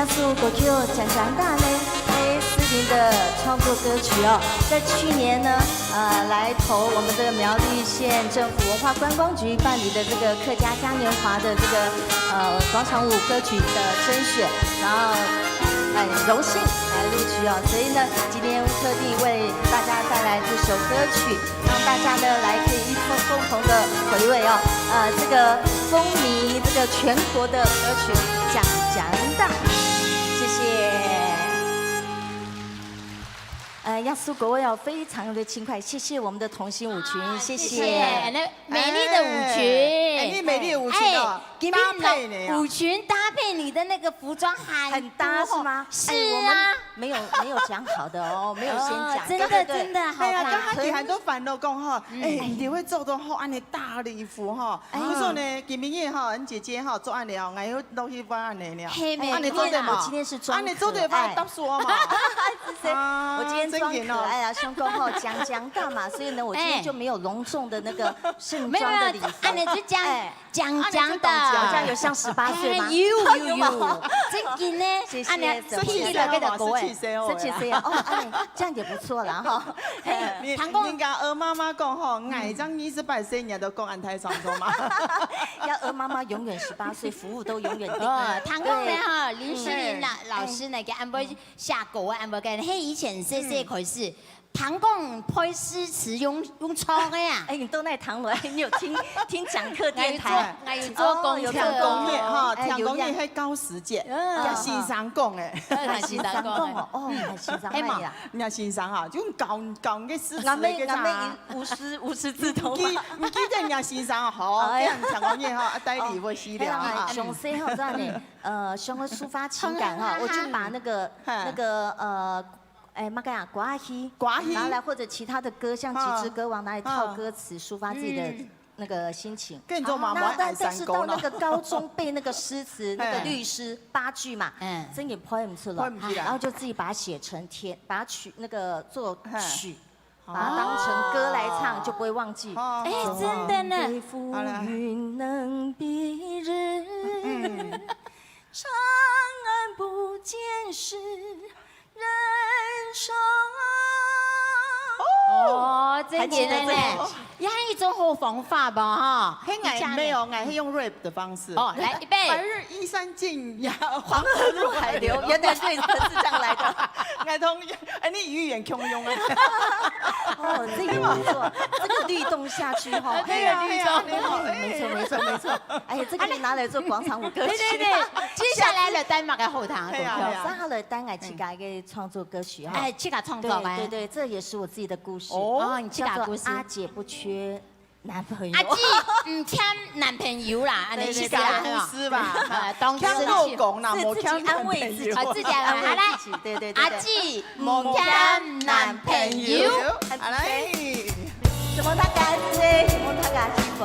这首歌曲《讲讲大》呢，是思玲的创作歌曲哦。在去年呢，呃，来投我们这个苗栗县政府文化观光局办理的这个客家嘉年华的这个，呃，广场舞歌曲的甄选，然后很荣幸来录取哦。所以呢，今天特地为大家带来这首歌曲。 让大家呢来可以一同共同的回味哦，呃，这个风靡这个全国的歌曲《讲讲大》，谢谢。呃，这首歌曲哦，非常的轻快，谢谢我们的同心舞群，啊，谢谢。谢谢，那美丽的舞群。哎，哎，你美丽的舞群哦，哎，今天搭配呢啊。舞群搭配你的那个服装还很搭是吗？不错。是啊。哎，我们没有，没有讲好的哦，没有先讲，哦，真的，对不对？真的好看。哎呀，刚刚你还都烦恼讲吼，嗯。哎，你会做到吼，按呢大礼服吼，哎。可是呢，今晡日吼，恩姐姐吼，做按呢哦，𠊎又落去换按呢了。嘿，按呢做得嘛？我今天是装可爱。按呢做得帮我搭手嘛？是谁？啊，我今天装可爱啊，真的哦。想讲吼，讲讲大嘛，所以呢，我今天就没有隆重的那个盛装的礼服。没有，没有，按呢就讲，哎。 讲讲大。好像有像十八岁吗？哎，有，有，有。有吗？真的呢，谢谢，按呢，十七岁好不好？十七岁好不好？十七岁啊，哦，哎，这样也不错啦，哈。哎，你，唐凤。人家鹅妈妈讲吼，嗯。哎，这样二十八岁，你都讲安泰上中嘛？要鹅妈妈永远十八岁，服务都永远第一。哦，唐凤呢，对。哈，林诗玲老，嗯。老师呢，给安排下狗啊，安排给，嘿，以前细细开始， 唐凤背诗词用，用唱个啊。哎，你都在唐凤，你有听，听讲课电台？𠊎有做，𠊎有做功课哦。哦，有做功课哈，哎，听讲你还教时节，有呀。嗯。听先生讲个。哎，听先生讲个。先生讲哦，哦，嗯。听先生讲个啦。哎嘛，人家先生啊，就教，教个诗词个啥。俺们，俺们五十，五十字头嘛。你记，你记得人家先生啊，好，哎呀。这样听讲你哈，啊，带你回去了啊。哎呀，哎，上细吼，这样呢，呃，上个抒发情感哈，我就把那个，嗯。那个，呃， 哎，嘛个啊，歌仔戲，歌仔戲。拿来或者其他的歌，像《几只歌王》，拿来套歌词，嗯。抒发自己的嗯。那个心情。跟你做妈妈那但，但是到那个高中背那个诗词，那个律诗八句嘛，嗯。真也背不出来，背不出来。然后就自己把它写成填，把它曲，那个作曲，嘿。把它当成歌来唱，哦。就不会忘记。哦。哎，真的呢。好啦。哦，真个呢。还记得这个？也是一种好方法吧，哈。嘿，俺没有，俺是用 rap 的方式。哦，来，预备。白日依山尽，黄河入海流。原来对，是这样来的。俺同，哎，你语言共用啊。哦，这个不错，这个律动下去哈。对啊，对啊，对啊。哎，没错，没错，没错。哎，这个你拿来做广场舞歌曲。对，对，对，接下来了，丹麦个后堂，对啊，对啊。接下来丹麦自家个创作歌曲哈。哎，自家创作个。对，对，对，这也是我自己的故事。哦。哦，你自家故事。叫做《阿姐不缺》。男朋友。阿姊毋欠男朋友啦，恁呢意思啦，對，對，對，公司吧。呃，公司啦。欠老公啦，是自己安慰自己。無欠男朋友。啊，自己安慰，好，來，自己，對，對，對，對。阿姊毋欠男朋友。好，來。什麼他敢說，什麼他敢喜歡。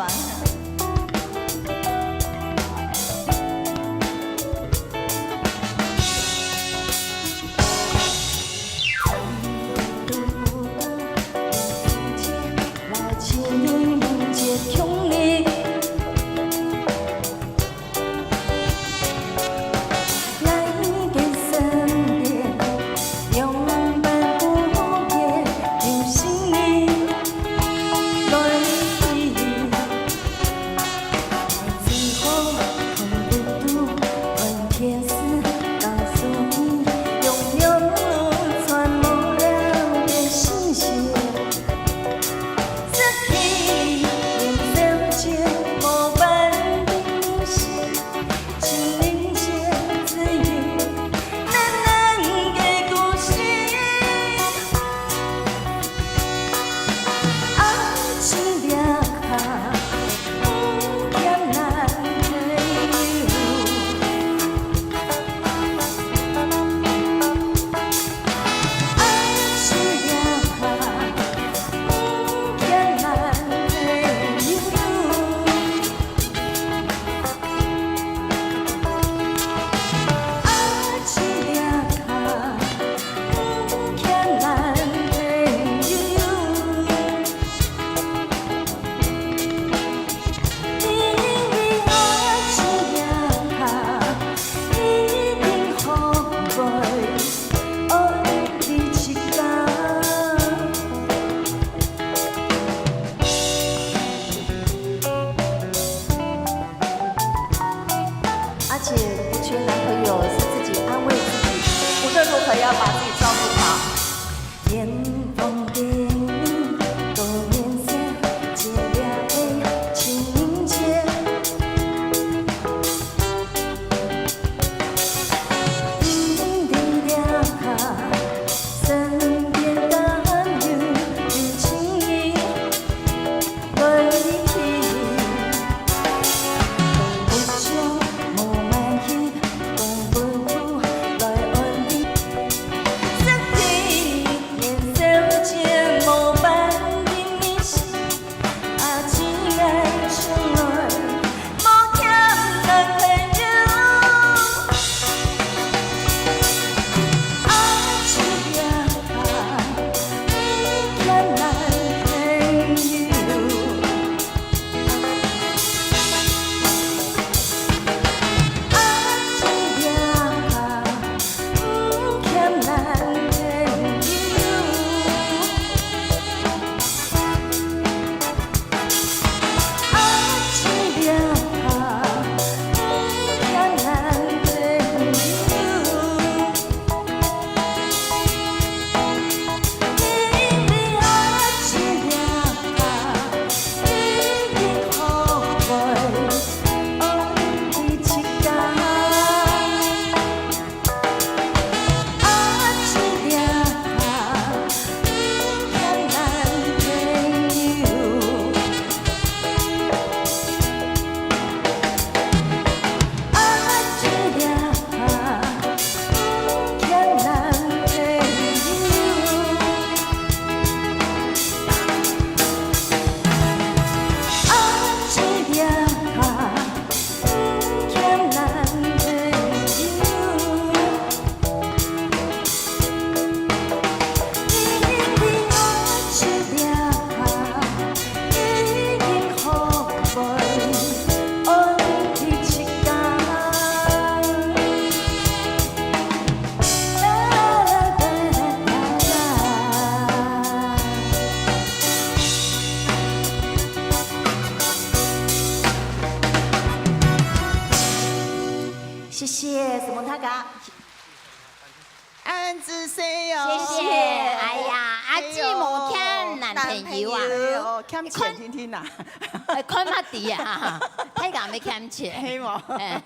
而且不缺男朋友，是自己安慰自己，無論如何要把自己照顧好。謝謝，什麼他嘎？恁仔細哦。謝謝。哎呀，阿姊無欠男朋友啊。哎喲，男朋友，欠錢定定啊。哎，看嘛知啊，大家毋係欠錢。係無？哎，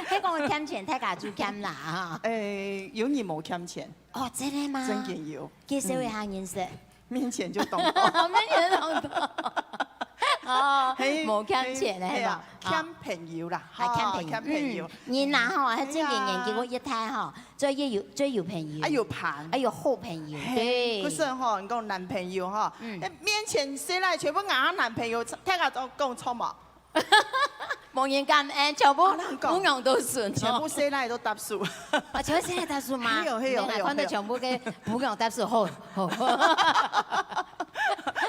係講欠錢，大家就欠啦，哈。哎，有人無欠錢。哦，真的嗎？真个有。介紹一下認識。嗯。面前就懂了。面前就懂了。哦。無欠錢个，係無？係啊，欠朋友啦，還欠朋友。吼，欠朋友。嗯，人啊吼，還真个年紀，哎呀。過一大吼，做越有，做有朋友。啊，有伴。啊，有好朋友，嘿，對。可是吼，你講男朋友吼，嗯。哎，面前細賴全部𠊎男朋友，大家都講錯嘛。無人敢，哎，全部啊，人講。姑娘都順哦。全部細賴都答輸。啊，全部細賴答輸嗎？係哦，係哦，沒啦，係哦，看到全部个姑娘答輸，好，好。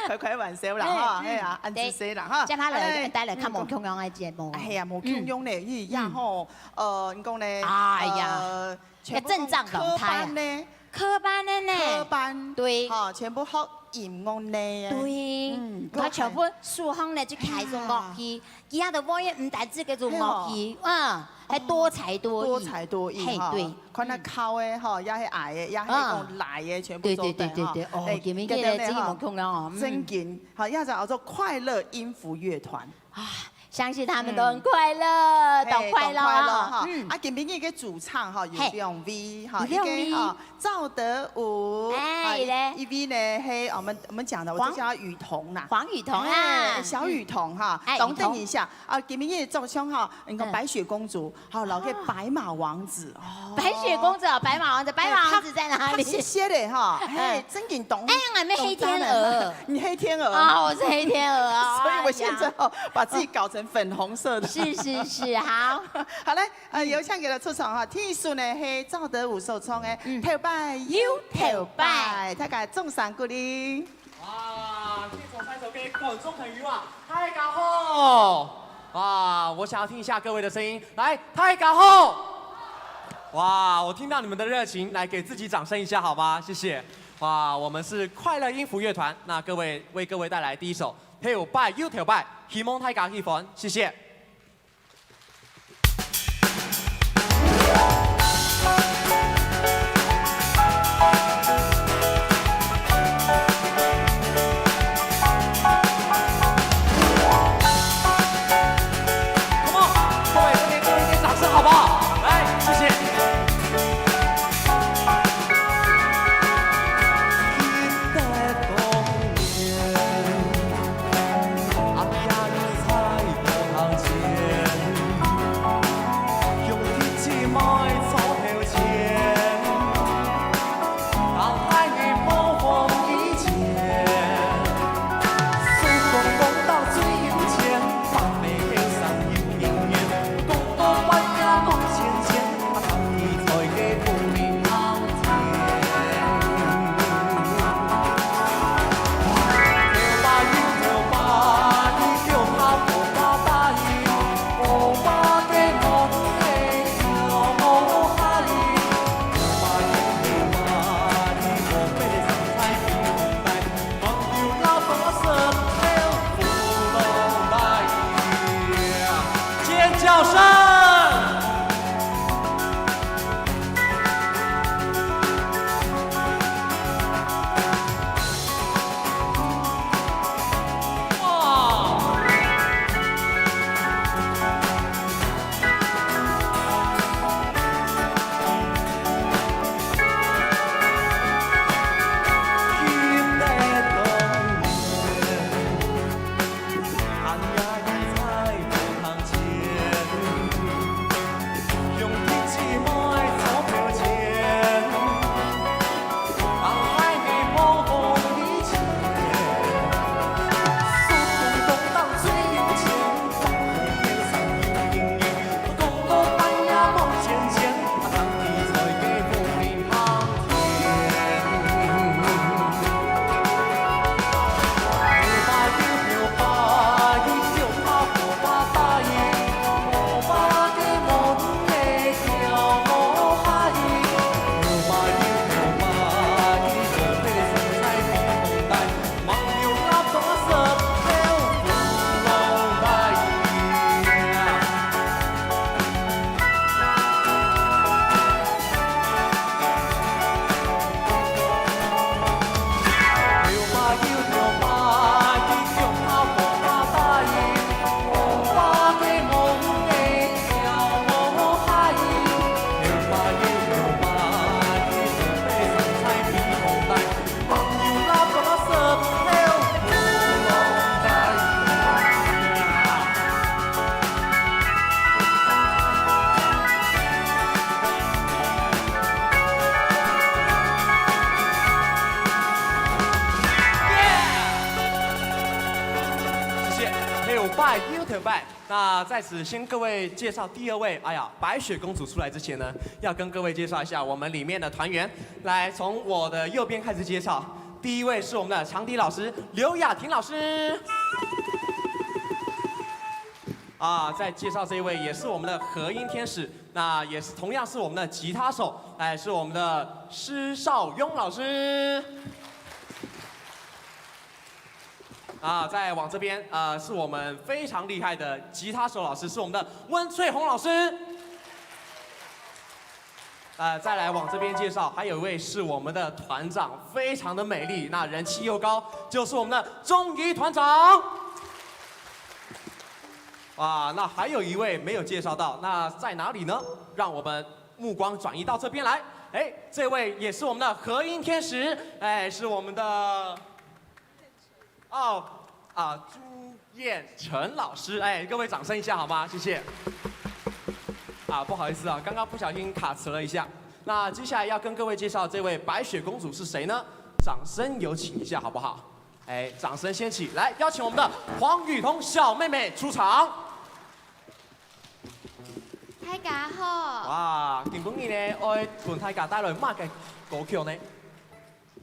開開玩笑啦，哈，哎，哎呀，嗯，恁仔細啦，哈。接下來，哎，帶來看無共樣个節目。哎呀，無共樣呢，嗯。咦，呀吼，呃，你講呢，哎呀，呃，全部講科班呢。科班个呢。科班，對。哈，全部學音樂呢。對，嗯，佢全部書行呢，就開種樂器，佢也都會毋單止个種樂器，嗯，還多才多藝。多才多藝，嘿，哈。對。 看佢高个吼，也係矮个，也係講來个，全部做得吼。對，對，對，對，對。哦，哎，今晡日个真个無共樣哦，嗯。正經，好，也叫做快樂音符樂團。啊，相信他們都很快樂，嗯。都快樂啊。嘿，都快樂哈。嗯。啊，今晡日个主唱哈，有兩位哈，嘿。有兩位。一個哈，趙德武，哎，啊，一，一位呢，嘿，我們，我們講的，我就叫他雨桐啦。黃雨桐啊。哎，小雨桐哈，嗯。哎，等等一下，雨桐。啊，今晡日个主唱哈，你看白雪公主，嗯。 好，然後个白馬王子，哦。白雪公主啊，白馬王子，白馬王子在哪裡？哎，他，他是寫的哈，嘿，嗯。正經懂，哎，我們黑天鵝。懂他的。你黑天鵝。啊，我是黑天鵝啊，所以我現在哦，哎呀。把自己搞成粉紅色的。是，是，是，好。好，來，呃，嗯。有請佢來出場哈，第一首呢，係趙德武首創个，嗯。頭擺又頭擺。又頭擺，大家掌聲鼓勵。 哇，現場拍手給觀眾朋友啊，大家好！哇，我想要聽一下各位的聲音，來，大家好！哇，我聽到你們的熱情，來給自己掌聲一下，好嗎？謝謝。哇，我們是快樂音符樂團，那各位，為各位帶來第一首《頭擺又頭擺》，希望大家喜歡，謝謝。Come on，各位，再給各位一點掌聲好不好？來，謝謝。六拜 YouTube 拜。那在此先各位介绍第二位，哎呀，白雪公主出来之前呢，要跟各位介绍一下我们里面的团员。来，从我的右边开始介绍，第一位是我们的长笛老师刘雅婷老师。啊，再介绍这一位也是我们的和音天使，那也是同样是我们的吉他手，哎，是我们的施少庸老师。啊，再往这边，呃，是我们非常厉害的吉他手老师，是我们的温翠红老师。呃，再来往这边介绍，还有一位是我们的团长，非常的美丽，那人气又高，就是我们的钟怡团长。哇，那还有一位没有介绍到，那在哪里呢？让我们目光转移到这边来。哎，这位也是我们的和音天使，哎，是我们的 哦，啊，朱燕晨老师，哎，各位掌声一下好吗？谢谢。啊，不好意思啊，刚刚不小心卡词了一下。那接下来要跟各位介绍这位白雪公主是谁呢？掌声有请一下好不好？哎，掌声先起，来，邀请我们的黄雨桐小妹妹出场。大家好。哇，今晡日呢，愛同大家帶來麼个歌曲呢？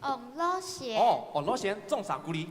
王老仙。哦，王老仙，掌聲鼓勵。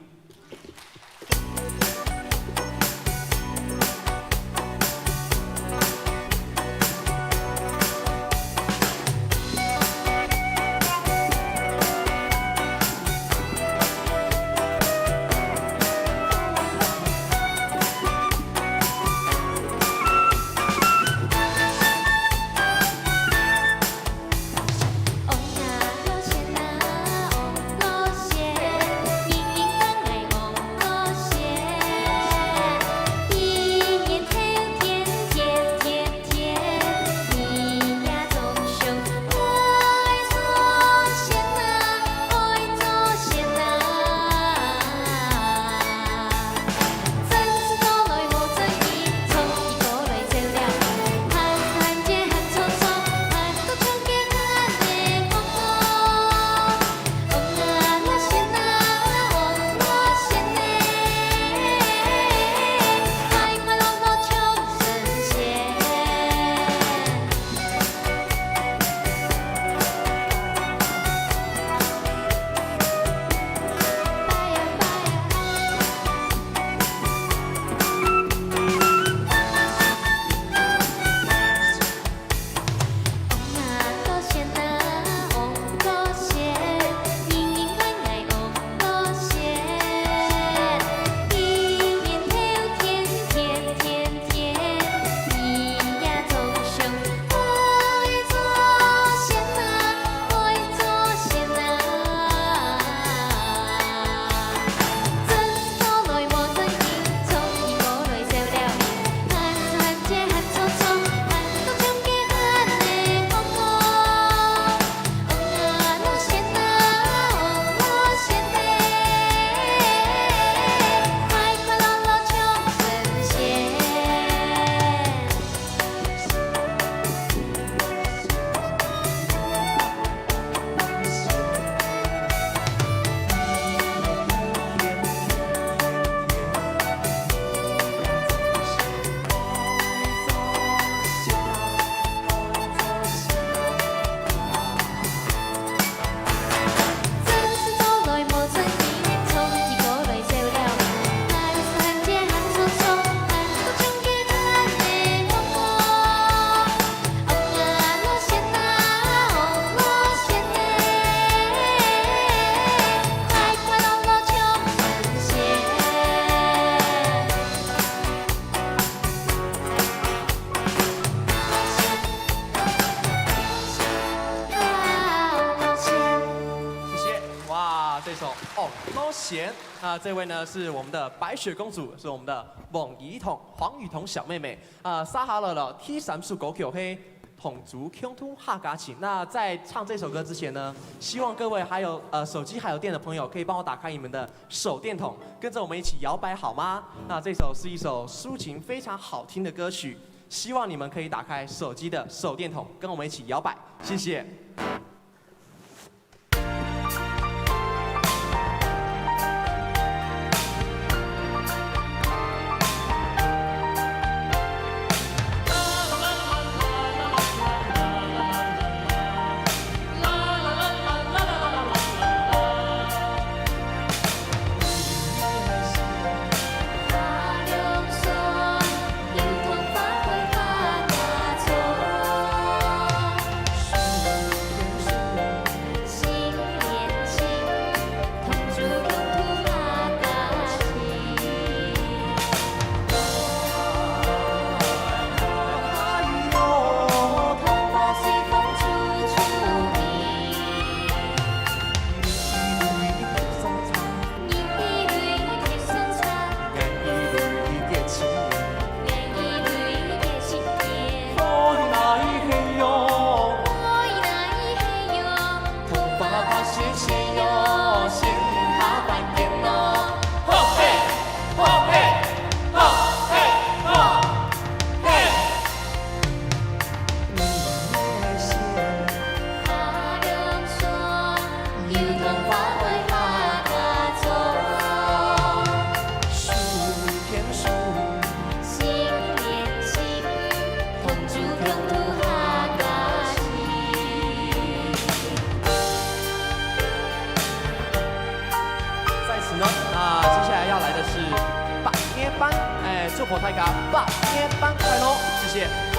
谢谢。哇，这首《哦，老仙》。那这位呢是我们的白雪公主，是我们的王雨桐，黄雨桐小妹妹。啊，接下來了，第三首歌曲係《同祖共同客家情》。那在唱这首歌之前呢，希望各位还有，呃，手机还有电的朋友，可以帮我打开你们的手电筒，跟着我们一起摇摆好吗？那这首是一首抒情非常好听的歌曲，希望你们可以打开手机的手电筒，跟我们一起摇摆，谢谢。祝大家百年半快樂，謝謝。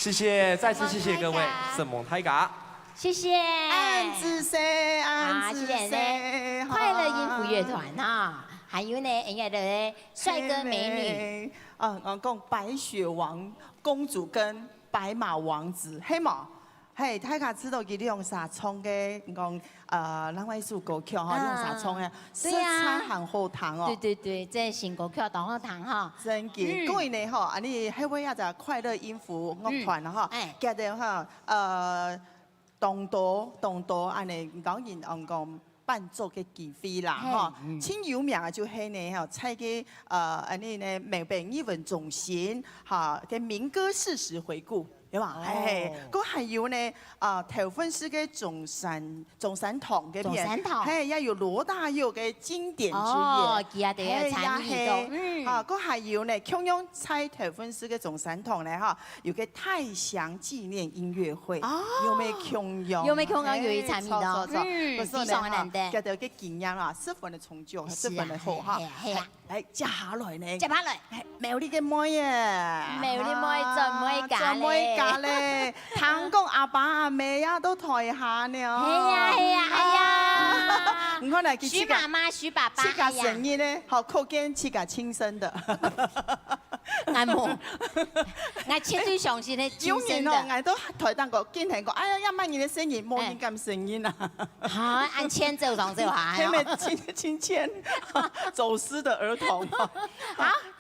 謝謝，再次謝謝各位，承蒙大家。謝謝。恁仔細，恁仔細，啊，謝謝呢。快樂音符樂團啊，還有呢，𠊎个帥哥美女。哦，𠊎講白雪王公主跟白馬王子，係無？ 嘿，大家知道佢兩儕唱个，講，呃，另外一首歌曲吼，啊，兩儕唱个，對啊。實在還好聽哦。對對對，這新歌曲當好聽哈。真个，嗯。各位呢吼，恁呢，這位啊，就快樂音符樂團啦吼，嗯，哎。佢等吼，呃，當多當多恁呢，當然，嗯，講 伴奏个機會啦，嘿，吼。嗯。盡有名个就係呢，吼，在个，呃，恁呢呢，美北藝文中心，哈，个民歌四十回顧，對吧？哦。嘿，嘿，還有呢，啊，頭份市个中山，中山堂个片，中山堂。嘿，也有羅大佑个經典之夜。哦，佢也都有參與到，嘿，也係，嗯。啊，還有呢，共樣在頭份市个中山堂呢，哈， 有个太祥紀念音樂會，哦。有無共樣？有無共樣？有參與到？嘿，著，著，著。嗯，故所呢，非常个難得。哈，佢等个經驗啦，十分个充足，是啊，十分个好哈。嘿啊，嘿啊。來，接下來呢？接下來。嘿，苗栗个妹仔。苗栗妹做妹家咧。啊，做妹家咧。聽講阿爸阿姆也都在下呢哦。係啊，係啊，哎呀。啊，你看來，佢自家，徐媽媽、徐爸爸，自家承認呢，哎呀。好，可見自家親生的。 𠊎無，𠊎絕對相信係親生个。有人哦，𠊎都台頂講，竟然講，哎呀，這麼人个聲音，無人敢承認啊。哎。哈，恁牽走上走下，係無？哎喲。親，親牽，走失的兒童。好。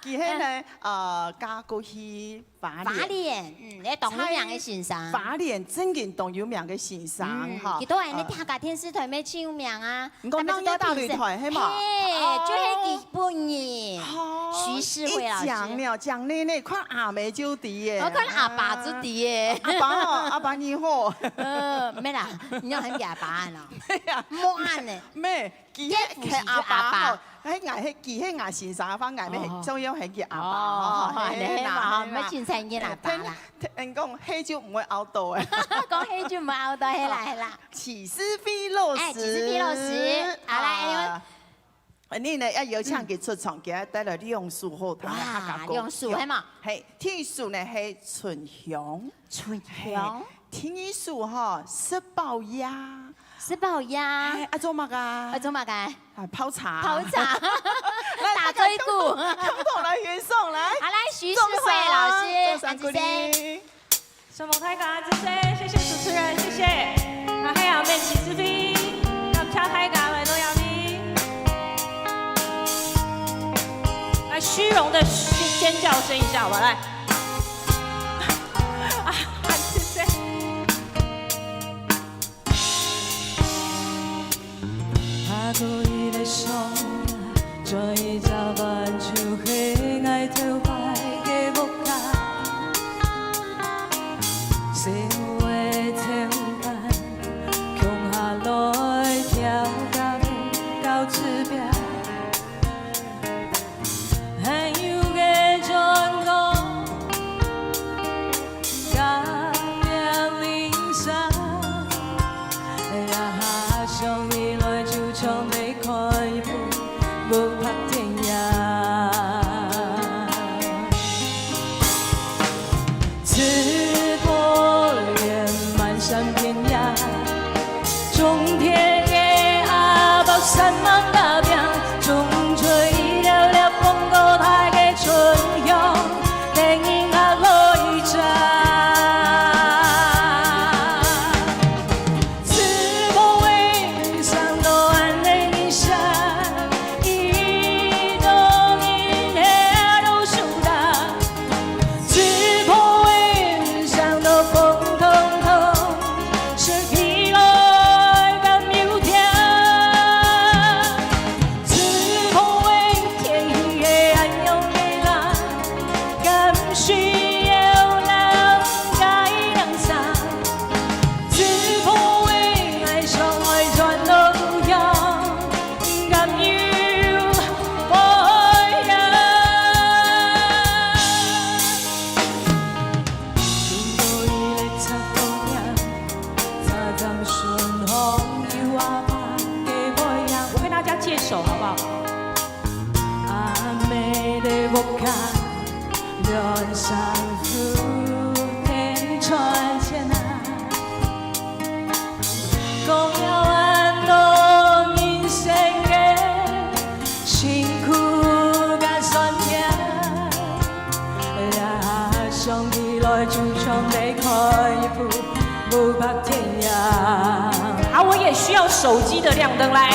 佢係呢，呃，嫁過去花蓮。花蓮，嗯，該當有名个先生。花蓮真个當有名个先生，嗯，哈。佢都係呢，呃。客家電視台乜盡有名啊。 你講鬧熱大擂台，係無？嘿，哦。就係佢本人，哦，徐世輝老師。一講了，講呢呢，看阿姆就知耶。我看阿爸就知耶。阿爸哦，阿爸你好。呃，無啦，你愛喊佢阿爸啊？哎呀，莫恁呢。咩，佢係，佢係阿爸吼，該𠊎係，佢係𠊎先生个話，𠊎乜係哦。照樣喊佢阿爸哦，哦，係啦，恁呢嘛，係啦。乜真正个阿爸啦。聽，聽人講，係就毋會拗到誒。講係就毋會拗到，係啦，係啦。起司菲老師。哎，起司菲老師，好啦，哎喲。啊， 啊，你呢，愛邀請佢出場，嗯。佢愛帶來兩首好聽个客家歌。哇，兩首，係無？係，第一首呢係《春香》。春香。係，第二首吼，《食飽夜》。食飽夜。係，愛做麼个？愛做麼个？啊，泡茶。泡茶。來，打嘴鼓。大家共同，共同來欣賞，來。好，來，徐世慧老師，掌聲，掌聲鼓勵。 承蒙大家，謝謝，謝謝主持人，謝謝。啊，還有面試這邊，感謝大家來到這邊。來，虛榮的尖叫聲一下，好吧，來。啊，謝謝。 我跟大家借手好不好？ 好，我也需要手机的亮灯，来。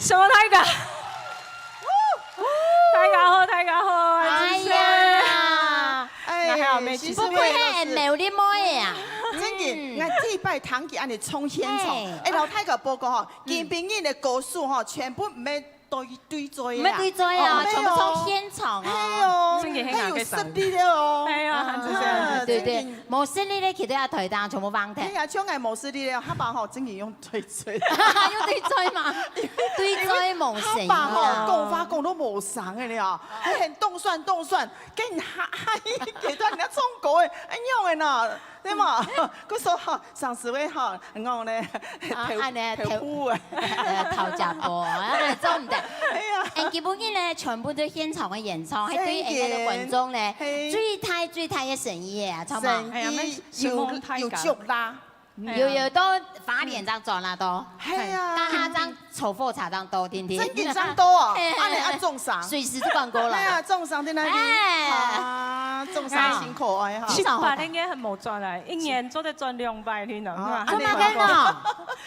什么大家？大家好，大家好，哎呀，哎，那還有妹子，其實不愧係苗栗妹啊！真个，嗯。𠊎第一擺聽佢恁樣唱現場。嘿。哎，摎大家報告吼，嗯。今晡日个歌手吼，全部毋係對，對嘴啊。毋係對嘴啊，哦，全部唱現場啊。係哦，真个很難个。還有實力的哦。哎呀，啊，真是。啊，對，對，真个。無實力的，企在台頂，全部忘掉。哎呀，像𠊎無實力的，下把吼，真个用對嘴。用對嘴嘛？對嘴無聲音啊。下把吼，講話講到無聲的了，還很動算動算，跟你哈哈，給到人家唱歌的，哎，樣的呢。 對嘛？故所吼，上次會吼，𠊎呢，啊，頭，恁呢，頭，頭部啊。呃，頭家婆，啊，做毋得。哎呀。哎，今晡日呢，全部都現場个演唱，還對𠊎个觀眾呢，真个。嘿。最大最大个誠意啊，知道嗎？誠意，哎呀，恁有，承蒙大家。有足啦。有，有到花蓮正轉啦都。係啊。加下正 坐火車當多，天天。真緊張多啊！嘿，嘿，嘿。恁呢啊，眾賞。隨時都廣告了。哎呀，眾賞在那邊。哎。啊，眾賞辛苦哎哈。七八年應該很無轉來，一年做得轉兩擺去呢，哦，係吧？恁呢廣告。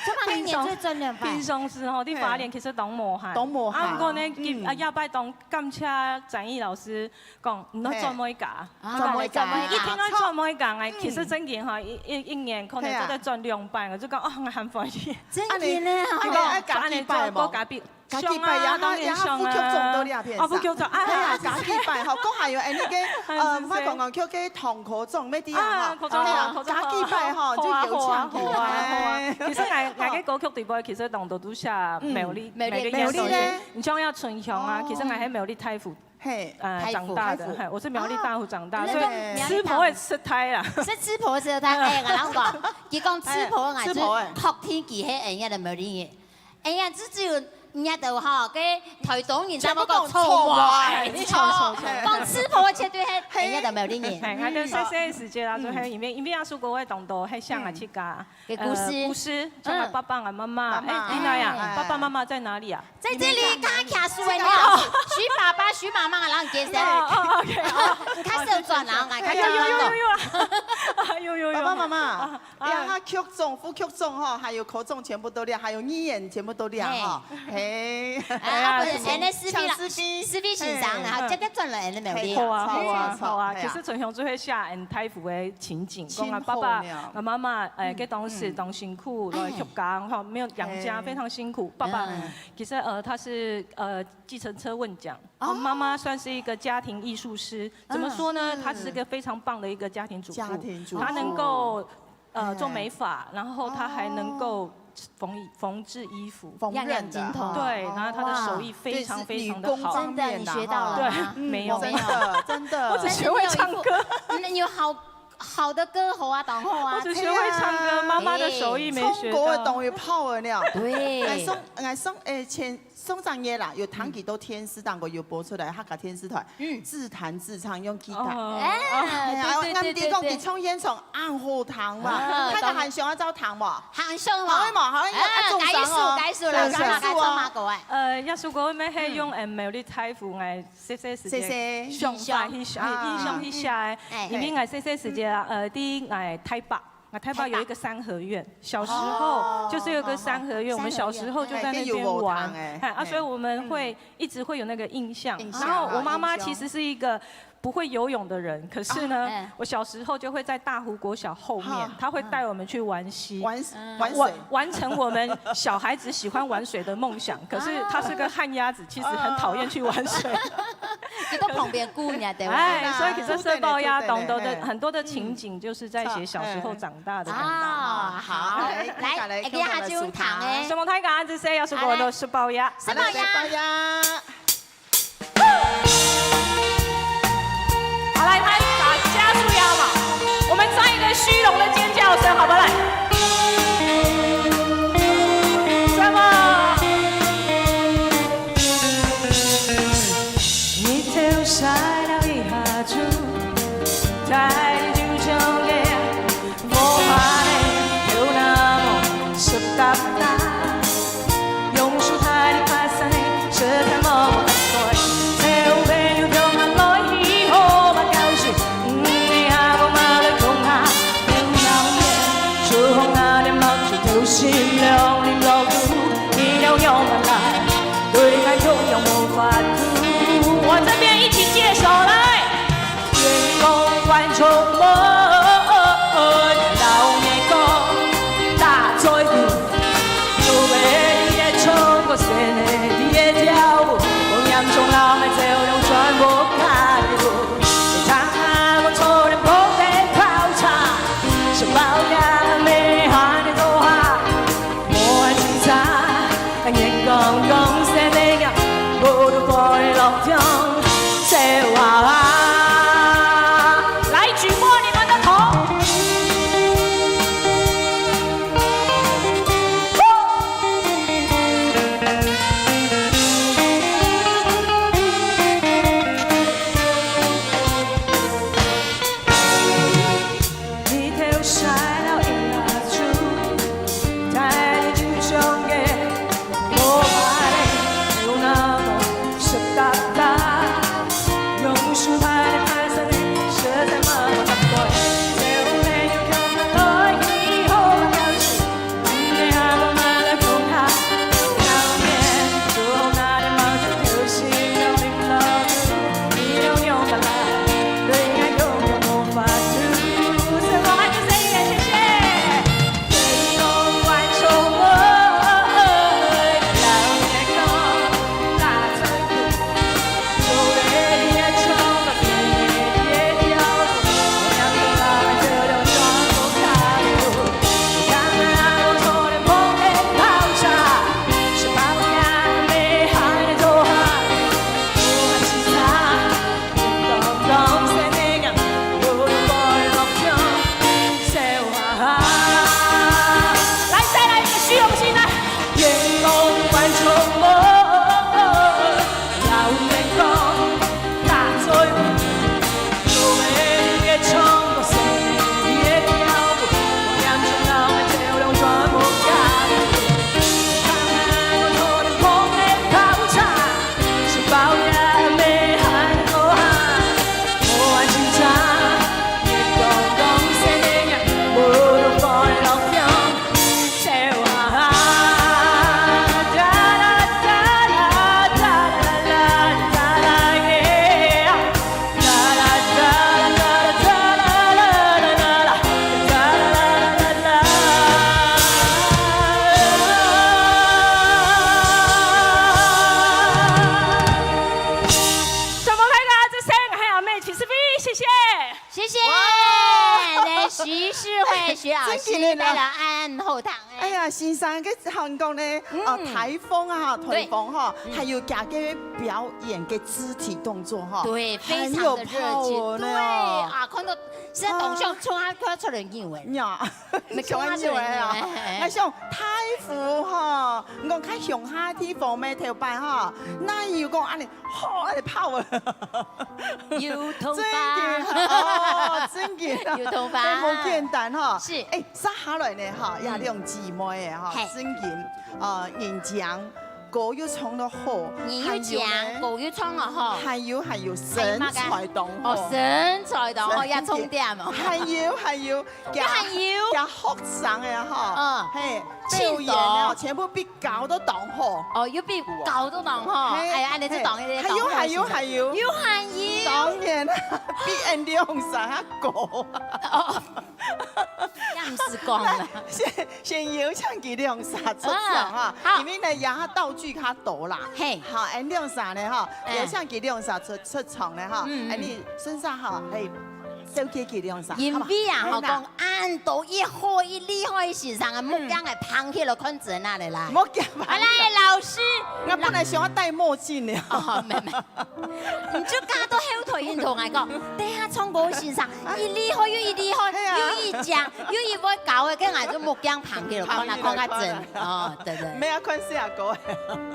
做麼个呢？做麼个一年做得轉兩擺？平常時吼，在花蓮其實當無閒。當無閒。啊，毋過呢，今，嗯。啊，下擺當感謝展翼老師， 講，你愛轉每家。嘿。啊，轉每家。一定愛轉每家，哎，嗯。其實正經吼，一，一，一年可能做得轉兩擺，係啊。𠊎就講，哦，𠊎還歡喜。正經呢，啊，你，你愛加幾擺無？加幾擺無？加幾擺，像啊，然後，當然像啊。然後副局長都這片上。哦，副局長，啊，哎呀，加幾擺吼，講還有，哎，那個，呃，係，係。我講講，叫個唐科長，沒得啊，啊，哈。科長好，哎呀，科長好。加幾擺吼，好啊，就有搶去，好啊，好啊，好啊。哎。其實𠊎，𠊎个歌曲底背其實當多都寫苗栗，嗯。苗栗，苗栗个，苗栗呢？你像要春香啊，哦。其實𠊎係苗栗大湖 嘿。呃，大湖。長大的，嘿，我是苗栗大湖長大，啊，所以那個苗栗大湖。吃婆會吃胎啦。係吃婆會吃胎，哎，𠊎同你講，佢講吃婆，哎，𠊎就吃婆，哎。確定佢係恁樣个苗栗人。哎呀，這只有人家都吼，該台東人才會講臭話，全部講臭話，哎，臭話，臭話。講吃婆絕對係恁樣个苗栗人。嘿，𠊎个細細个時節啦，嗯。就係因為，因為阿叔哥會當多，係像啊，嗯。自家。 个故事。呃，故事，像𠊎爸爸、嗯。𠊎媽媽。媽媽。哎，你那呀，哎。爸爸媽媽在哪裡啊？在這裡，剛剛卡住了，你好，徐爸爸、徐媽媽，然後你介紹。哦，哦，OK，哦。你開始轉了，哎，開始轉了。有，有，有，有啊。有，有，有。爸爸媽媽，啊，啊。哎呀，他局長、副局長哈，還有科長全部都了，還有議員全部都了哈。嘿。哎，啊，不是，哎呀，恁呢，師弟啦，搶師弟。師弟先生，嘿。然後直接轉來恁呢苗栗。嘿，好啊，好啊，嗯。好啊。嘿啊。其實春香就會寫恁大湖个情景，講啊，爸爸、真好呢。啊，媽媽，哎，嗯。該當時當辛苦，嗯。來畜耕，哈，沒有養家，嘿。非常辛苦。爸爸，嗯。其實，呃，他是，呃，計程車運將，哦。媽媽算是一個家庭藝術師。怎麼說呢？嗯。他是個非常棒的一個家庭主婦。家庭主婦。他能夠，呃，做美髮，哦。然後他還能夠縫衣，縫製衣服。縫纫的。樣樣精通。對，然後他的手藝非常非常的好。哇。對，是女工方面的哈。真的，你學到了嗎？對，沒有，沒有。真的，真的。我只學會唱歌。真的有一副，嗯，有好 好的歌喉啊，當好啊。我只學會唱歌，哎呀。媽媽的手藝沒學到。哎，唱歌的當有power了。對。哎，上，哎，上，哎，前，上張月啦，有聽幾多電視當中有播出來，客家電視台，嗯。自彈自唱，用吉他。哦。哎，哎呀，對，對，對，對，對。𠊎講佢唱現場，恁好聽哇。啊，大家還想要照聽無？還想無？好嘛，好，哎，啊，中獎哦。該一首，該一首啦，是，是，該一首嘛，是哦。各位。呃，這首歌我們係用，嗯。呃，苗栗大湖，哎， 細細時節，細細。想法去寫，啊。印象去寫个。哎。因為𠊎細細時節啊，呃，在𠊎大伯，𠊎大伯有一個三合院，大伯。小時候，哦。就是有個三合院，哦，我們小時候就在那邊玩。三合院。哎，就有五堂哎。哎，啊，哎。所以我們會，嗯。一直會有那個印象。印象。然後我媽媽其實是一個不會游泳的人，可是呢，啊。哎。我小時候就會在大湖國小後面，啊。她會帶我們去玩溪。玩 嗯。玩水。完，完成我們小孩子喜歡玩水的夢想，可是他是個旱鴨子，其實很討厭去玩水。就在旁邊顧人家，對吧？哎，所以其實社報鴨當多的，對，對，對，對。很多的情景就是在寫小時候長大的感覺。嗯。啊，好。來，來，來，來，來，來，來，來，承蒙大家，這些也是我的社報鴨。社報鴨。社報鴨。 好，來，他打加速腰嘛，我們再一個虛榮的尖叫聲，好不好？來。什麼？日頭曬了一下子，太陽就像个 我這邊一起介紹謝謝，哇！來，徐世慧徐老師，真的呢。來了，恁好聽欸。哎呀，先生，該還講呢，嗯。呃，颱風啊，颱風哈，對。嗯。還有佢个表演个肢體動作哈，對，非常的熱情。很有power呢。對啊，看到現在當想衝啊，快要出來扭欸。呀，你衝啊出來扭欸啊。衝啊出來扭欸。那像颱風哈，你講較鄉下地方咩，頭擺哈，哪有講恁呢，吼，恁呢power。 油桐花。真个，哦，真个。油桐花。哎，無簡單哈。是。哎，接下來呢哈，嗯。這兩姊妹个哈，嘿。真个，呃，人講歌又唱得好，人講還有呢，歌又唱得好。還有，還有身材當好。哎，麼个？哦，身材當好，真个。也重點哦。還有，還有，還有。佢，佢學生个哈，嗯。嘿，表演啊，全部比 教到當好。哦，又比教到當好。嘿，哎呀，恁呢就當，嘿，當好个時間。還有，還有，還有。有還有。當然啦，比俺兩儕較高。哦，也毋使講啦。先，先邀請佢兩儕出場哈，嗯，好。因為呢，這下道具較多啦。嘿。好，俺兩儕呢哈，嗯。邀請佢兩儕出，出場呢哈，嗯，嗯。恁呢順續哈，嘿， 紹介佢兩儕，因為啊，好無？吼，嘿啦。講恁多一好一厲害个先生啊，嗯。目鏡愛捧起來看真啊，來，來。目鏡捧起來。啊，來，老師。𠊎本來想愛戴墨鏡个。哦，無，無。你就加到後頭，你同𠊎講，等下唱歌个先生，一厲害又一厲害，嘿啊。又一靚，又一會搞个，跟𠊎就目鏡捧起來，看啊，捧起來，看啊真。看啊。哦，對，對。無愛看細阿哥。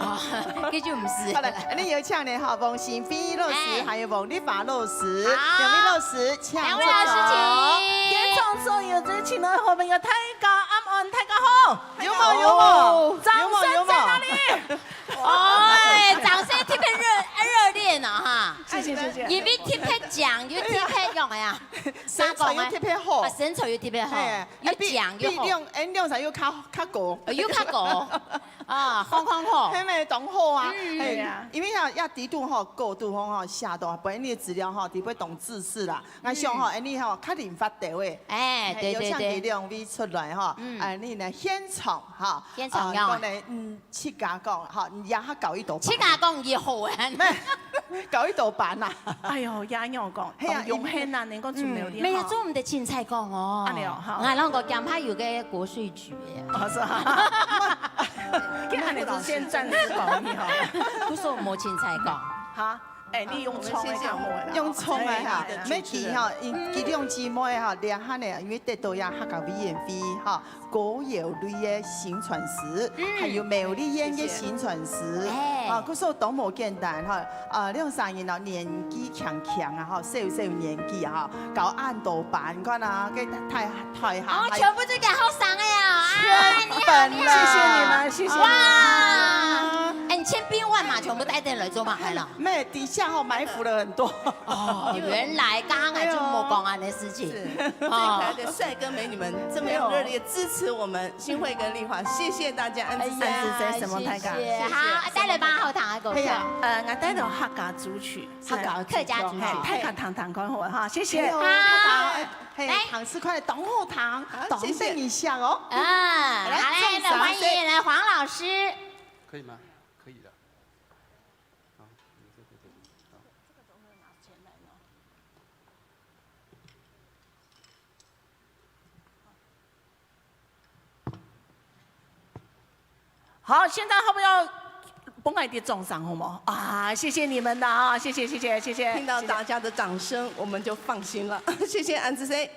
哦，這就毋使。好了，恁呢邀請呢，吼，王新飛老師，哎。還有王麗華老師。 好。兩位老師，請坐。兩位老師，請。現場所有最親愛的好朋友，大家暗安，大家好。有無？有無？哦。掌聲在哪裡？有無？有無？哎，掌聲特別熱，熱烈呢，哈。謝謝，謝謝。因為特別靚，又特別樣个呀。身材又特別好。啊，身材又特別好，嘿，又靚又好。比，比兩，哎，兩儕又較，較高。呃，又較高。啊，好，好，好。係無？當好啊。嗯。嘿，對啊。因為啊，這底肚吼，高度吼，吼，寫到，本來資料吼，底背當仔細啦。 𠊎想吼，嗯。恁呢吼，較靈活兜仔。哎，嘿，對，對，對。邀請佢兩位出來吼，嗯。恁呢呢，現場哈，現場用啊。呃，講呢，嗯，自家講哈，也較高一度班。自家講也好啊。無，高一度班啊。哎喲，也恁樣講，嘿啊，當榮幸啊，因為，能夠出來這下。嗯。無啊，做毋得凊彩講哦。恁呢哦，好。𠊎摎你講，驚怕有個國稅局个。哦，是啊。這恁呢就先暫時保密哈。不說莫凊彩講。好。 哎，你用衝个較好啦。用衝个哈，哎，對，對，無佢哈，對。佢，佢兩姊妹哈，這下呢，因為得到這客家委員會哈，歌謠類个薪傳師，嗯。還有苗栗縣个薪傳師，謝謝。哎。啊，故所當無簡單哈，啊，兩儕人哦，年紀輕輕啊哈，細細年紀啊哈，搞恁多班，你看啊，該大，大下哦，還全部都係後生个啊，啊，全本啦。你好，你好。謝謝你們，謝謝你們。哇，哎，你千兵萬馬全部帶等來做麼个啦？ 無，底下吼埋伏了很多。哦，原來剛剛還就莫講恁呢事情。是，哦。最可愛的帥哥美女們這麼樣熱烈支持我們新慧跟麗華，謝謝大家，恁仔細。哎呀，恁仔細，承蒙大家。謝謝。謝謝。好，帶來吧，好聽个歌曲。哎呀，呃，𠊎帶到客家組曲，客家組曲。客家組曲。嘿，大家聽聽看好了哈，謝謝。哎呦，好。客家，嘿，來。糖醋塊，當好聽，好，謝謝。等一下哦。嗯，好，來，來，掌聲。歡迎來黃老師。可以嗎？可以的。 好，你这个，好。好，現在好不好？分𠊎一點掌聲好嗎？啊，謝謝你們的啊，謝謝，謝謝，謝謝，聽到大家的掌聲，謝謝。我們就放心了。謝謝恁仔細。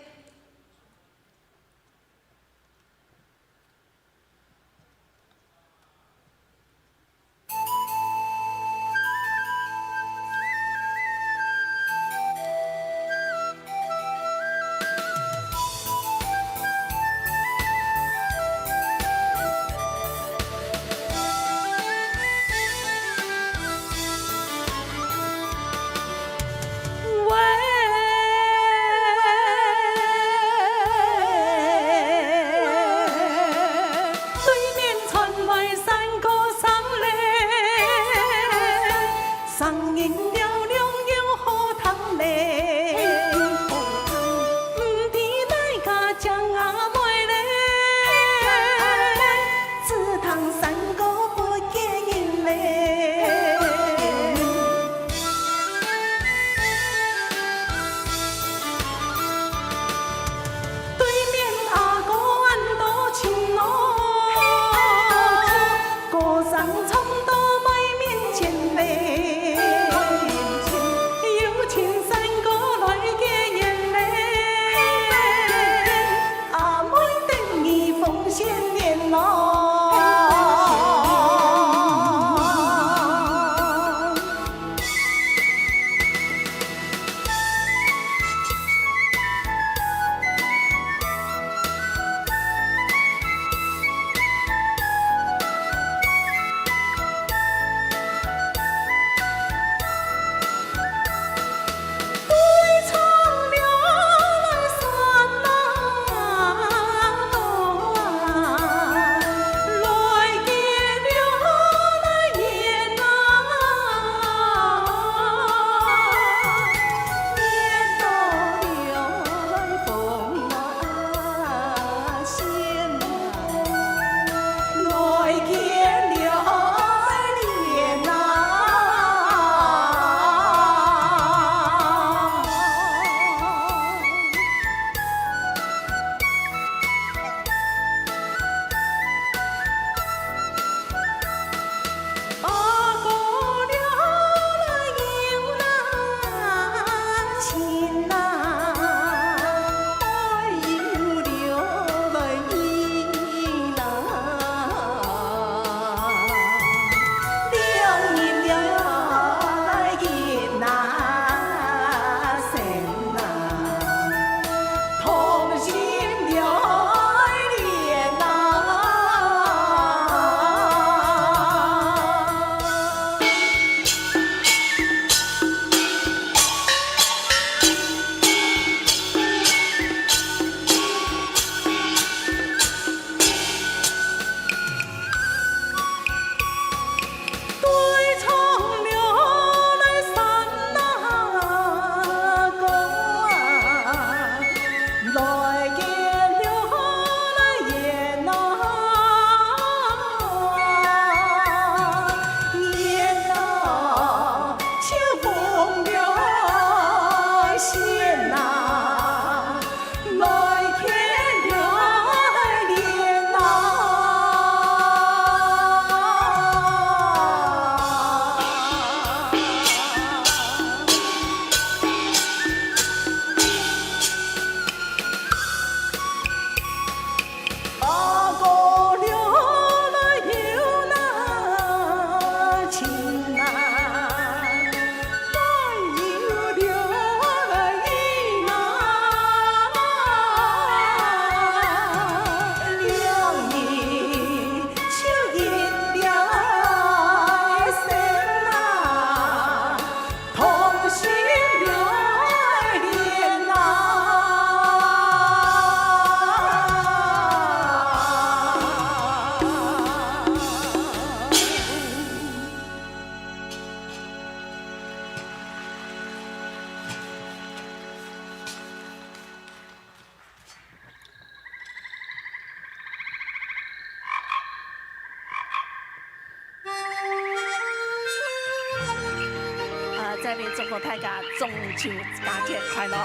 祝福大家中秋佳節快樂，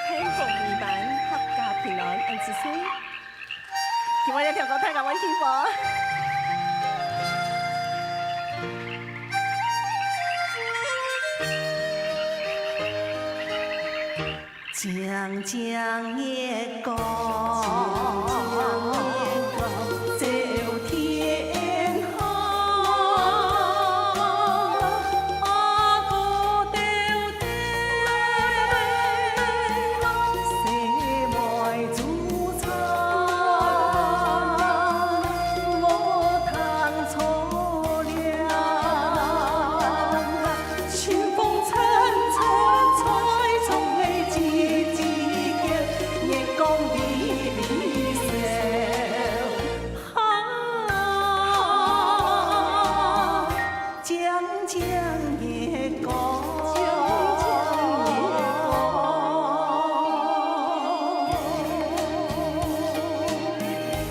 幸福美滿，合家平安，恁仔細。希望這條歌大家會喜歡。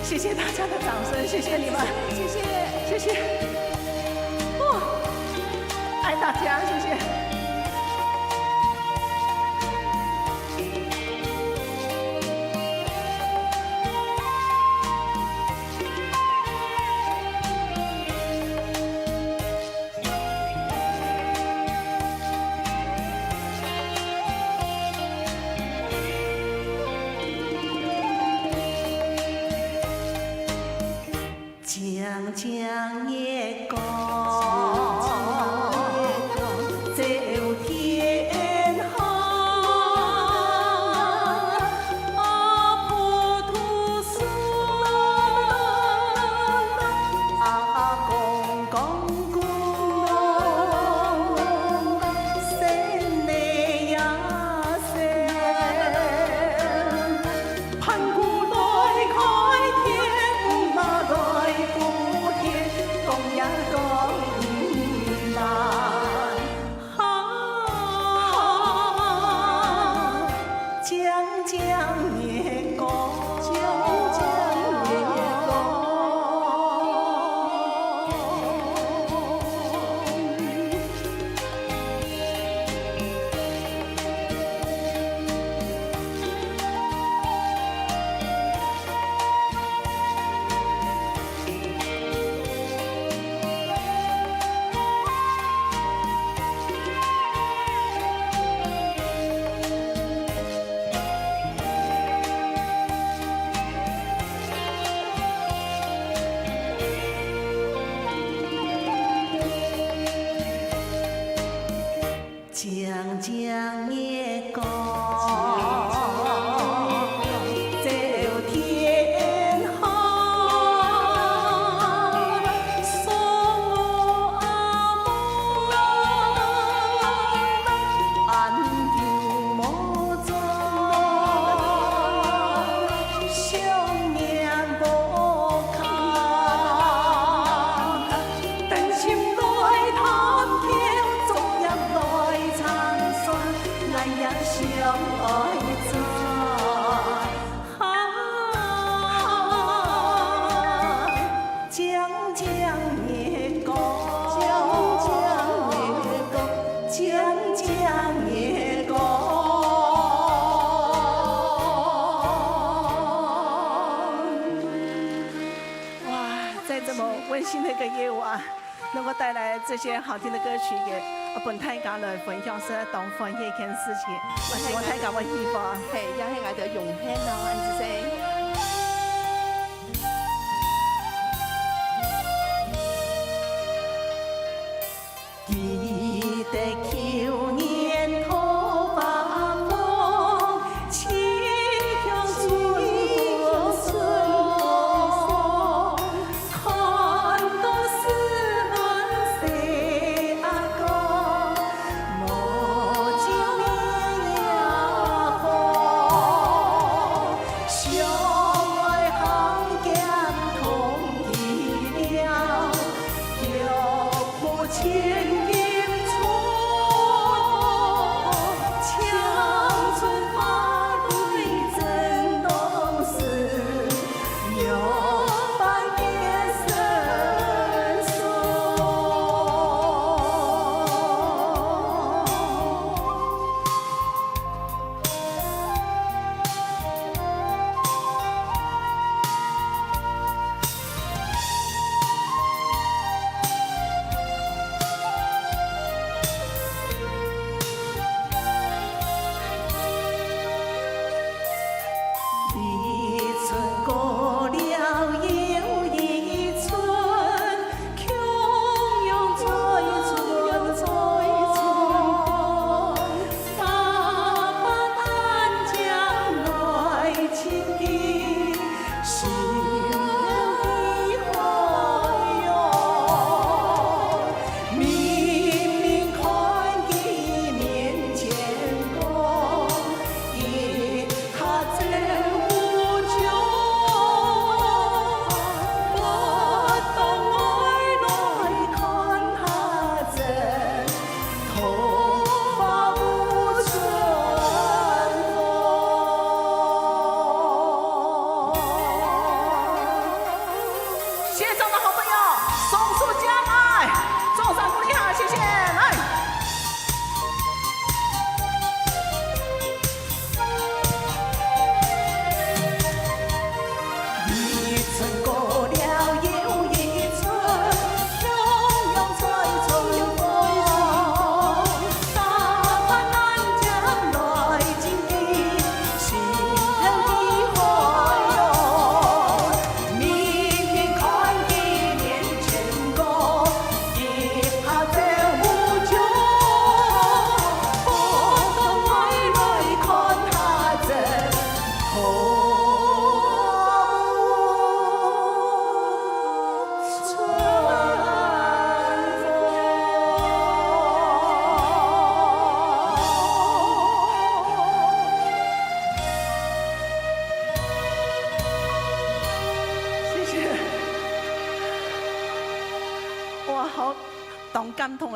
谢谢大家的掌声，谢谢你们，谢谢，谢谢，哇，爱大家，谢谢。哇，在这么温馨的一个夜晚，能够带来这些好听的歌曲，也，呃，分大家来分享，是当欢喜一件事情。我希望大家会喜欢。嘿，也系我哋荣幸咯，恁仔细。